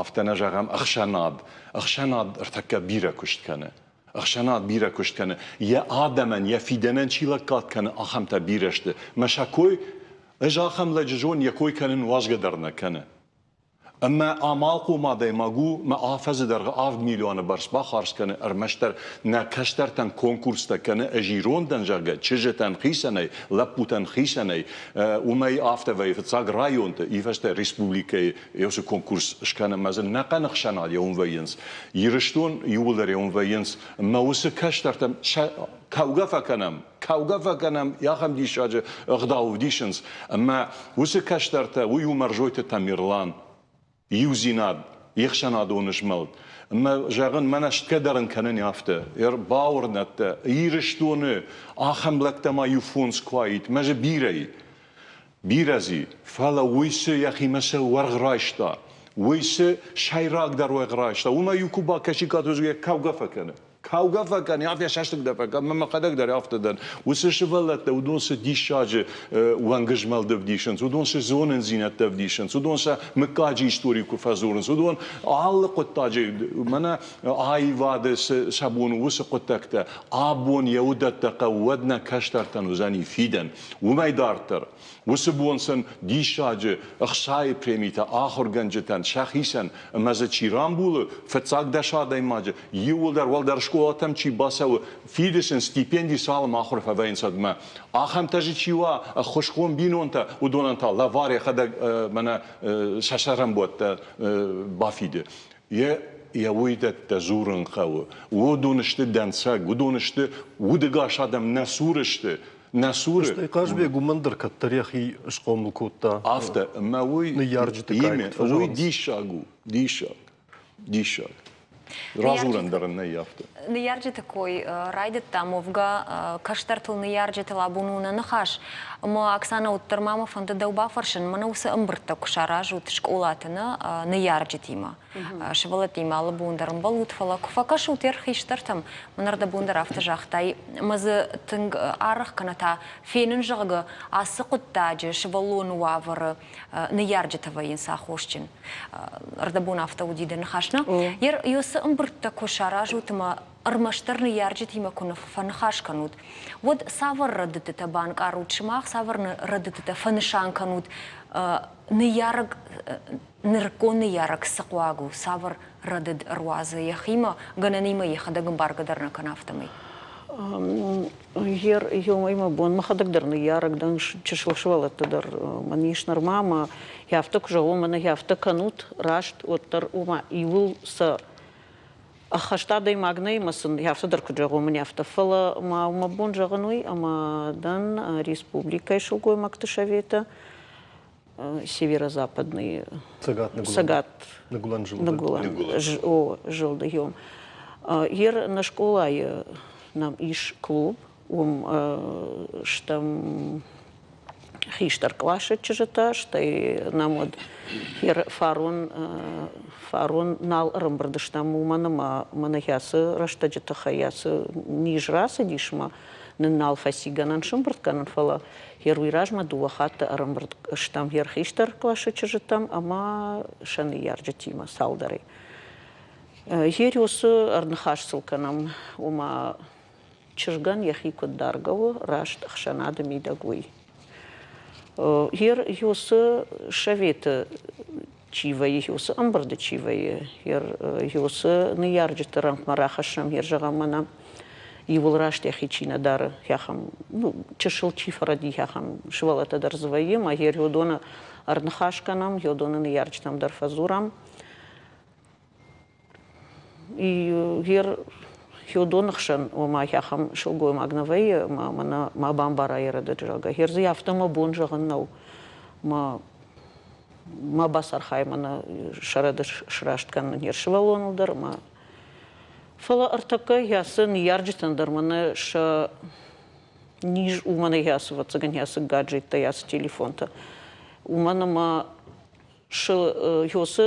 афтӕ нӕ зӕгъӕм ӕхсӕнад. Ӕхсӕнад ӕртӕккӕ бирӕ куыст кӕны. Ӕхсӕнад бирӕ куыст кӕны. Йӕ адӕмӕн, йӕ фидӕнӕн чи лӕггад кӕны, ахӕмтӕ бирӕ сты. Мӕ сӕ кой, ӕз ахӕм лӕджы зон, йӕ кой кӕнын уӕзгӕ дӕр нӕ кӕны. Ӕмӕ амалхъом адӕймаг у, мӕ афӕдзы дӕргъы 7 миллионы бӕрц бахардз кӕны ӕрмӕстдӕр нӕ кӕстӕртӕн конкурстӕ кӕны, ӕз ирон дӕн, зӕгъгӕ, чызджытӕн хицӕнӕй, лӕппутӕн хицӕнӕй. Уымӕй афтӕ вӕййы фыццаг районты, ифӕстӕ республикӕйы уыцы конкурс скӕны ӕмӕ дзы нӕхъӕн ӕхсӕнад уым вӕййынц. Ирыстон иууылдӕр уым вӕййынц. Ӕмӕ уыцы кӕстӕртӕм сӕ кӕугӕ фӕкӕнӕм, кӕугӕ фӕкӕнӕм, ахӕм диссаджы ӕгъдау ӕвдисынц. Ӕмӕ уыцы кӕстӕртӕ, уый у Мӕрзойты Тамерлан, иудзинад, йе хсӕнадон змӕлд. Ӕмӕ зӕгъын, мӕнӕ стгӕ дӕр ын кӕнын афтӕ. Бауырнӕд дӕ, Ирыстоны ахӕм лӕгтӕ ма иу фондз куы уаид, мӕ дзы бирӕ и. Бирӕ дзи, фӕлӕ уый цы йӕхимӕ цы уӕргъ райста, уый цы сӕйрагдӕр уӕргъ райста, уымӕ иу куы бакӕсиккат, уый кӕугӕ фӕкӕны. Кӕугӕ фӕкӕны, афтӕ сӕстыг дӕр фӕкӕны, ӕмӕ мӕхӕдӕг дӕр афтӕ дӕн. Уыцы сывӕллӕттӕ, уыдон цы диссаджы уӕнгызмӕлд ӕвдисынц, уыдон цы зонындзинӕдтӕ ӕвдисынц, уыдон сӕ мыггаджы истори куы фӕдзурынц, уыдон алы хъуыддаджы, мӕнӕ аивады цы сӕ бон у, уыцы хъуыддӕгтӕ. Абон йӕ уыдӕттӕ хъӕуы, уӕд нӕ кӕстӕртӕн уыдзӕни фидӕн. Уымӕй дарддӕр, уыцы бон сын диссаджы ӕхцайы премитӕ ахуыргӕнджытӕн сӕхицӕн ӕмӕ дзы чи рамбулы, фыццаг дӕс адӕймаджы, иууылдӕр уӕлдӕр скъолатӕм чи бацӕуы, фиды сын стипенди цалынмӕ ахуыр фӕвӕййынц уӕдмӕ. Ахӕмтӕ дзы чи уа, ӕххуысхъом бинонтӕ, уыдонӕн та лӕвар йӕхӕдӕг мӕнӕ сӕ цӕрӕнбуӕттӕ бафиды. Йӕ йӕ уыйдӕттӕ дзурын хъӕуы. Уыдон сты дӕнцӕг, уыдон сты удыгас адӕм нӕ цуры сты. Нӕ цуры. Стӕй Хъазбег уымӕн дӕр кӕддӕр йӕхи схъомыл кодта. Афтӕ, ӕмӕ уый ныййарджыты кай куыд уый диссаг у, диссаг, диссаг. Радзурӕн дӕр ын нӕй афтӕ. Ныййарджыты кой райдыдтам, уӕвгӕ кӕстӕртыл ныййарджытыл абон у нӕ ныхас. Ӕмӕ Оксана, уӕддӕр ма мӕ фӕнды дӕу бафӕрсын, мӕнӕ уыцы ӕмбырдтӕ куы саразут скъолаты нӕ ныййарджытимӕ, сывӕллӕттимӕ алы бон дӕр ӕмбӕлут, фӕлӕ куы фӕкӕсут йӕ хистӕртӕм, мӕнӕрдӕбон дӕр афтӕ загътай, ӕмӕ дзы тынг арӕх кӕнӕ та фенын, зӕгъгӕ, ацы хъуыддаджы сывӕллоны уавӕры ныййарджытӕ вӕййынц аххосджын. Ӕрдӕбон афтӕ уыди дӕ ныхас, нӕ? Уыцы ӕмбырдтӕ куы саразут ӕмӕ ӕрмӕстдӕр ныййарджытимӕ куы фӕныхас кӕнут, уӕд цавӕр рӕдыдтытӕ банкъарут сымах, цавӕр рӕдыдтытӕ фӕнысан кӕнут ныййарӕг нырыккон ныййарӕг цы хъуаг у, цавӕр рӕдыд ӕруадзы йӕхимӕ, гӕнӕнимӕ йӕхӕдӕг ӕмбаргӕ дӕр нӕ кӕны, афтӕмӕй? Ер мӕ бон мӕхӕдӕг дӕр ныййарӕг дӕн, чысыл сывӕллӕттӕ дӕр мӕн ис нырма ӕмӕ афтӕ куы зӕгъон, мӕнӕ афтӕ кӕнут, раст, уӕддӕр ома иуыл сӕ ӕххӕст адӕймаг нӕй ӕмӕ сын афтӕ дӕр куыд зӕгъон, мын афтӕ. Фӕлӕ ма мӕ бон зӕгъын уый, ӕмӕ дӕн республикӕйы сылгоймӕгты советы северо-западный Цӕгат Ныгуылӕн зылды. Ер нӕ скъолайы нӕм ис клуб, уым стӕм хистӕр къласы чызджытӕ, стӕй нӕм уыд фарон, фарон нал ӕрӕмбырд стӕм, уымӕн ӕмӕ мӕнӕ ацы рӕстӕджы тыххӕй ацы низ рацыдис ӕмӕ нын нал фӕци гӕнӕн сӕмбырд кӕнын, фӕлӕ Йер уый размӕ дыууӕ хатты ӕрӕмбырд стӕм йер хистӕр къласы чызджытӕм ӕмӕ сӕ ныййарджытимӕ цалдӕрӕй. Йер уыцы ӕрныхас сыл кӕнӕм, ома чызгӕн йӕхи куыд даргӕ у, раст ӕхсӕнады мидӕг уый. Йер уыцы советы чи вӕййы, уыцы ӕмбырды чи вӕййы, уыцы ныййарджыты рӕнхъмӕ рахӕссӕм, йе зӕгъӕм, мӕнӕ иууыл раст йӕхи чи нӕ дары, ахӕм, ну, чысыл чи фӕрӕди, ахӕм сывӕллӕттӕ дӕр дзы вӕййы, ӕмӕ йе уыдоны ӕрныхас кӕнӕм, уыдоны ныййарджытӕм дӕр фӕдзурӕм. Йе уыдоны хсӕн, ома, ахӕм сылгоймаг нӕ вӕййы, ӕмӕ мӕнӕ ма бамбара йӕ рӕдыд, зӕгъгӕ. Гъер дзы афтӕ мӕ бон зӕгъын нӕу. Мӕ ма бацархай мӕнӕ сӕрӕды сраст кӕнын йе сывӕллоныл дӕр ӕмӕ фӕлӕ ӕртӕккӕ ацы ныййарджытӕн дӕр мӕнӕ сӕ низ у мӕнӕ ацы ӕвӕццӕгӕн ацы гаджеттӕ ацы телефонтӕ уымӕн ӕмӕ уыцы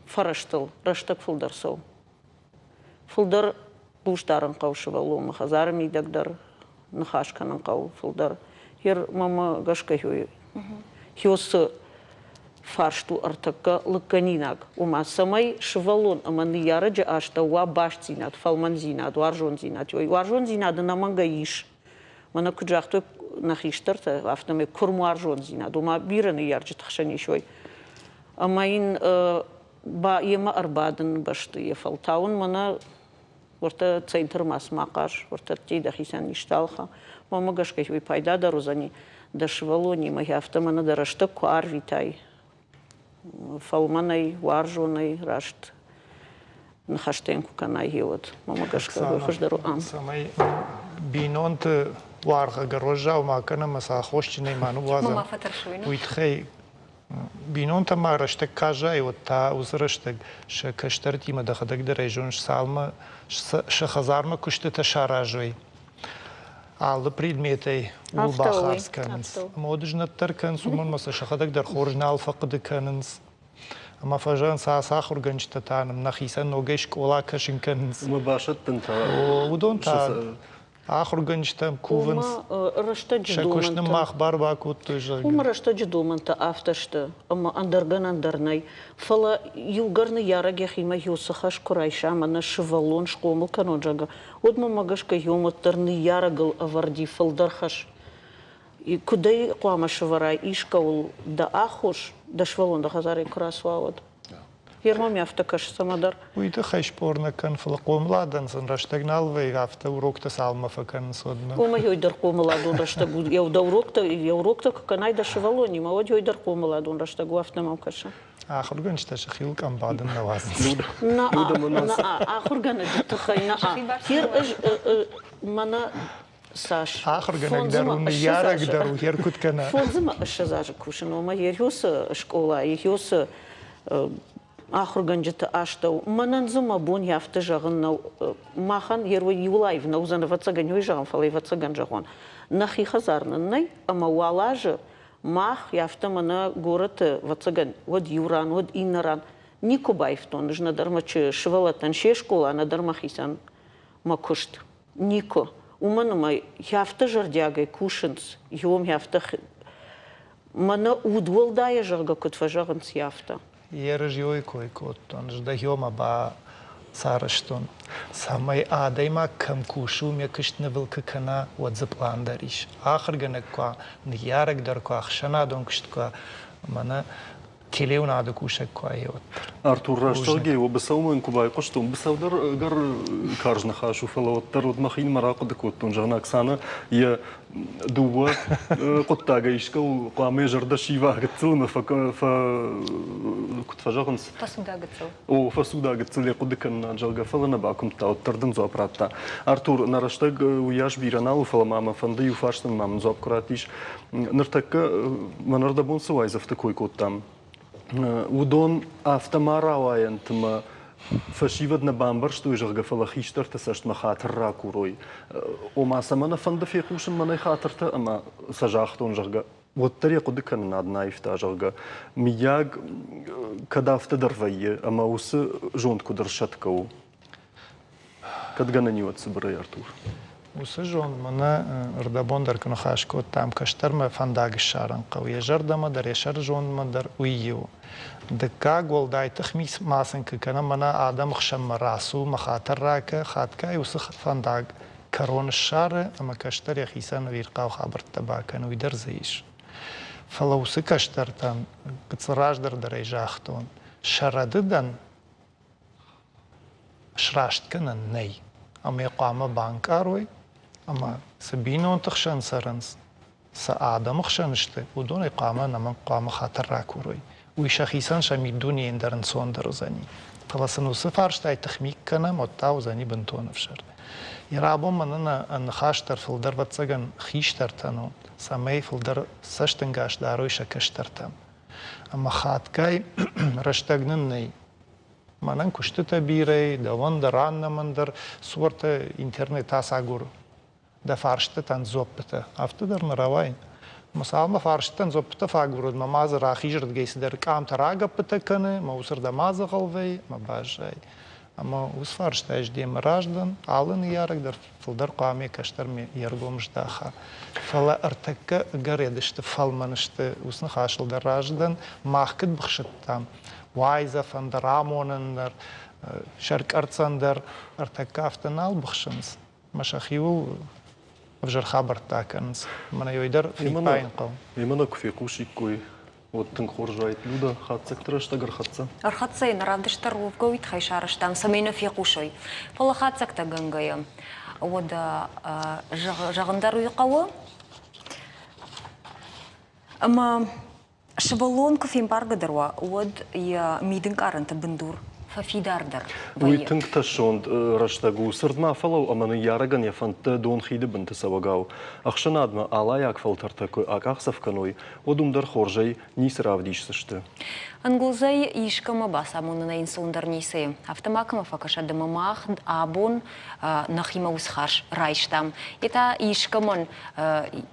фӕрӕзтыл рӕстӕг фылдӕр цӕуы Фылдӕр хъус дарын хъӕуы сывӕллонмӕ, хӕдзары мидӕг дӕр ныхас кӕнын хъӕуы фылдӕр. Ер мӕмӕ гӕсгӕ хёсы. фарст у ӕртӕккӕ лыггӕнинаг, ома цӕмӕй сывӕллон ӕмӕ ныййарӕджы астӕу уа бастдзинад, фӕлмӕндзинад, уарзондзинад. Уарзондзинад ӕнӕмӕнгӕй ис. Мӕнӕ куыд загътой нӕ хистӕртӕ, афтӕмӕй куырм уарзондзинад, ома бирӕ ныййарджыты хсӕн ис уый. Ӕмӕ йын йемӕ ӕрбадын бӕсты йӕ фӕлтау ын мӕнӕ уӕртӕ центрмӕ цыма хъаз, уӕртӕ ӕддейы дӕхицӕн исты ӕлхӕ. Мӕнмӕ гӕсгӕ уый пайдадӕр уыдзӕни дӕ сывӕллонимӕ, афтӕ мӕнӕ дӕ рӕстӕг куы арвитай фӕлмӕнӕй, уарзонӕй, раст ныхӕстӕ йын куы кӕнай, уӕд мӕнмӕ гӕсгӕ уый хуыздӕр у ам. Цӕмӕй бинонты уаргъ ӕгӕр уӕззау ма кӕнӕм ӕмӕ сӕ аххосджынӕй ма ныууадзӕм, уый тыххӕй Бинонтӕ ма рӕстӕг казайы, уӕд та уыцы рӕстӕг сӕ кӕстӕртимӕ дӕхӕдӕг дӕр ӕй зоныс, цалынмӕ сӕ хӕдзармӕ куыстытӕ саразой, алы предметӕй ууыл бахардз кӕнынц. Ӕмӕ уӕд знӕтдӕр кӕнынц, уымӕн ӕмӕ сӕ сӕхӕдӕг дӕр хорз нал фӕхъуыды кӕнынц. Ӕмӕ фӕзӕгъынц, ацы ахуыргӕнджытӕ та нын нӕхицӕн ногӕй скъола кӕсын кӕнынц. Ӕмӕ басӕттын та. Уыдон та ахуыргӕнджытӕм кувынц. Рӕстӕджы Сӕ куыст нын мах бар бакодтой, зӕгъгӕ. Уымӕ рӕстӕджы домӕнтӕ афтӕ сты, ӕмӕ ӕндӕр гӕнӕн дӕр нӕй. Фӕлӕ иугӕр ныййарӕг йӕхимӕ иу цы хӕс куы райса ӕмӕ нӕ сывӕллон схъомыл кӕнон, зӕгъгӕ, уӕд мӕнмӕ гӕсгӕ иум уӕддӕр ныййарӕгыл ӕвӕрди фылдӕр хӕс. Куыдӕй хъуамӕ сӕвӕрай искӕуыл дӕ аххос, дӕ сывӕллон дӕ хӕдзарӕй куы рацуа, уӕд? Герман афтӕ кӕсы цӕмӕдӕр. Уый тыххӕй спор нӕ кӕн, фӕлӕ хъомыладӕн сын рӕстӕг нал вӕййы, афтӕ уроктӕ цалынмӕ фӕкӕнынц, уӕдмӕ. Уымӕ ёй дӕр хъомыладон рӕстӕг у. Еу дӕ уроктӕ, йӕ уроктӕ куы кӕнай дӕ сывӕллонимӕ, уӕд ёй дӕр хъомыладон рӕстӕг у, афтӕ мӕм кӕсы. Ахуыргӕнджытӕ сӕхиуыл къӕм бадын нӕ уадзынц. Нӕ, ахуыргӕнӕджы тыххӕй нӕ. Гер ӕз мӕнӕ цас? Ахуыргӕнӕг дӕр у, ныййарӕг дӕр у, гер куыд кӕна? 25 азы кусын, ома Ерхосы скъолайы, Ерхосы ахуыргӕнджыты астӕу. Мӕнӕн дзы мӕ бон афтӕ зӕгъын нӕу. Махӕн иуыл аив нӕ уыдзӕн, ӕвӕццӕгӕн, уый зӕгъын, фӕлӕ ӕвӕццӕгӕн зӕгъон. Нӕхи хӕдзар нын нӕй, ӕмӕ уал азы мах, афтӕ мӕнӕ горӕты, ӕвӕццӕгӕн, уӕд иу ран, уӕд иннӕ ран никуы баивтон ӕз нӕдӕр мӕ сывӕллӕттӕн се скъола, нӕдӕр мӕхицӕн мӕ куыст. Никуы. Уымӕн ӕмӕ афтӕ зӕрдиагӕй кусынц, иуӕм афтӕ мӕнӕ удуӕлдайӕ, зӕгъгӕ, куыд фӕзӕгъынц, афтӕ. Ерызйойы кой кодтон, здӕхиомӕ ба сарӕзтон, цӕмӕй адӕймаг кӕм кусы, уым йӕ куыст нывыл куы кӕна, уӕд дзы пълан дӕр ис. Ахуыргӕнӕг куы уа, ныййарӕг дӕр куы уа, ӕхсӕнадон куыст куы уа, мӕнӕ телеуынады кусӕг куы уа, уӕддӕр. Артур, рӕстӕгӕй уӕ быцӕумӕ куы байхъуыстон, быцӕу дӕр ӕгӕр карз ныхас у, фӕлӕ уӕддӕр уӕд мӕхинымӕ рахъуыды кодтон, зӕгъын, Оксана йӕ дыууӕ хъуыддагӕй искӕуыл хъуамӕ йӕ зӕрдӕ сива гыццыл ӕмӕ куыд фӕзӕгъынц? Фӕцуда гыццыл. О, фӕцуда гыццыл йӕ хъуыды кӕнынад, зӕгъгӕ, фӕлӕ нӕ бакуымдта, уӕддӕр дын дзуапп радта. Артур, нӕ рӕстӕг уыйас бирӕ нал у, фӕлӕ ма мӕ фӕнды иу фарстӕн ма мын дзуапп куы раттис. Ныртӕккӕ мӕн ӕрдӕбон цы уайдзӕфты кой кодтам, уыдон афтӕ ма рауайӕнт ӕмӕ фӕсивӕд нӕ бамбӕрстой, зӕгъгӕ, фӕлӕ хистӕрты цӕстмӕ хатыр ракурой. Ома сӕ мӕнӕ фӕнды фехъусын мӕнӕй хатыртӕ ӕмӕ сӕ загътон, зӕгъгӕ, уӕддӕр йӕ хъуыдыкӕнынад нӕ аивта, зӕгъгӕ. Мыййаг, кӕд афтӕ дӕр вӕййы, ӕмӕ уыцы зонд куыд ӕрсӕтгӕ у? Кӕд гӕнӕн и, уӕд цыбырӕй, Артур? Уыцы зонд мӕнӕ ӕрдӕбон дӕр куы ныхас кодтам, кӕстӕрмӕ фӕндаг ссарын хъӕуы, йӕ зӕрдӕмӕ дӕр, йӕ сӕрызондмӕ дӕр, уый иу. Дыккаг, уӕлдай тыхми ма сын куы кӕнӕм, мӕнӕ адӕмы хсӕнмӕ рацу, мӕ хатыр ракӕ, хатгай уыцы фӕндаг кӕрон ссары ӕмӕ кӕстӕр йӕхицӕн ӕвирхъау хабӕрттӕ бакӕны, уый дӕр дзы ис. Фӕлӕ уыцы кӕстӕртӕн, гыццыл раздӕр дӕр ӕй загътон, сӕ рӕдыдӕн сраст кӕнӕн нӕй. Ӕмӕ йӕ хъуамӕ банкъарой ӕмӕ цы бинонты хсӕн цӕрынц, цы адӕмы хсӕн сты, уыдонӕй хъуамӕ ӕнӕмӕнг хъуамӕ хатыр ракурой. Уый сӕхицӕн сӕ миддунейӕн дӕр ӕнцондӕр уыдзӕни. Фӕлӕ сын уыцы фарстайы тыхми кӕнӕм, уӕд та уыдзӕни бынтон ӕвзӕр. Йӕ рабон мӕнӕн нӕ ныхас дӕр фылдӕр ӕвӕццӕгӕн хистӕртӕн у, цӕмӕй фылдӕр цӕстӕнгас дарой сӕ кӕстӕртӕм. Ӕмӕ хатгай рӕстӕг нын нӕй. Мӕнӕн куыстытӕ бирӕ, дӕуӕн дӕр, аннӕмӕн дӕр суартӕ интернет ацагур дӕ фарстытӕн дзуӕппытӕ. Афтӕ дӕр нӕ рауайы. Мӕ цалынмӕ фарстытӕн дзуӕппытӕ фӕагурын, мӕ ма дзы рахизырдыгӕй цыдӕр къамтӕ рагӕппытӕ кӕны, мӕ уыцырдӕм адзӕгъӕл вӕййы, мӕ баззайы. Ӕмӕ уыцы фарста ӕз демӕ раздӕн, алы ныййарӕг дӕр фылдӕр хъуамӕ кӕстӕрмӕ йе ргом здаха. Фӕлӕ ӕртӕккӕ ӕгӕр сты, фӕлмӕн сты, уыцы ныхасыл дӕр разы дӕн. Мах куыд быхсыдтам, уайдзӕфӕн дӕр, амонӕн дӕр, сӕркъӕрццӕн дӕр, ӕртӕккӕ афтӕ нал быхсынц. Мӕ сӕхиуыл ӕвзӕр хабӕрттӕ кӕнынц. Мӕнӕ ёй дӕр фиппайын хъӕуы. Мемӕ нӕ куы фехъусиккой, уӕд тынг хорз уаид. Люда, хатдзӕгты рӕстӕг ӕрхӕццӕ? Ӕрхӕццӕ йын равдыст дӕр уӕвгӕ уый тыххӕй сарӕзтам, цӕмӕй нӕ фехъусой. Фӕлӕ хатдзӕгтӕ гӕнгӕйӕ, уӕдӕ зӕгъын дӕр уый хъӕуы, ӕмӕ Сывӕллон куы фембаргӕдӕр уа, уӕд йӕ мидӕнкъарӕнты бындур фӕфидардӕр Уый тынг тӕссонд рӕстӕг у. Цырд ма фӕлӕуу ӕмӕ ныййарӕгӕн йӕ фӕндтӕ донхиды бынты цӕуӕгау. Ӕхсӕнадмӕ алайаг фӕлтӕртӕ куы акъахдзӕф кӕной, уӕд уым дӕр хорзӕй ницы равдисдзысты. Ӕнгуылдзӕй искӕмӕ бацамонынӕй ӕнцондӕр ницы и. Афтӕ ма кӕмӕ фӕкӕсӕд ӕмӕ мах абон нӕхимӕ уыцы хӕс райстам. Йе та искӕмӕн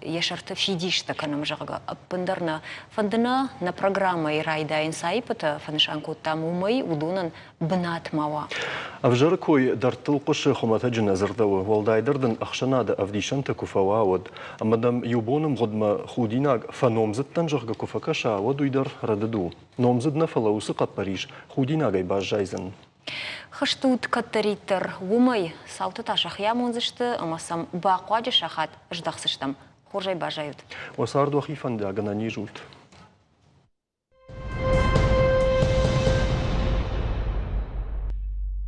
йӕ сӕрты фидистӕ кӕнӕм, зӕгъгӕ, ӕппындӕр нӕ фӕнды нӕ нӕ программӕйы райдайын цы аиппытӕ фӕнысан кодтам, уымӕй уыдонӕн бынат ма уа. Ӕвзӕры кой дӕрдтыл хъуысы хуымӕтӕджы нӕ дзырдӕуы, уӕлдайдӕр дын ӕхсӕнады ӕвдисӕнтӕ куы фӕуа, уӕд. Ӕмӕ дӕм иу боны мгъуыдмӕ худинаг фӕномдзыдтӕн, зӕгъгӕ, куы фӕкӕса, уӕд уый дӕр рӕдыд у. Номдзыд нӕ, фӕлӕ уыцы хъӕппӕрис худинагӕй баззайдзӕн. Хызт ут кӕддӕриддӕр уымӕй, цаутӕ та сӕхи амондзысты ӕмӕ сӕм бахъуаджы сахат здӕхдзыстӕм. Хорзӕй баззайут. Уӕ цард уӕхи фӕндиаг ӕнӕниз ут.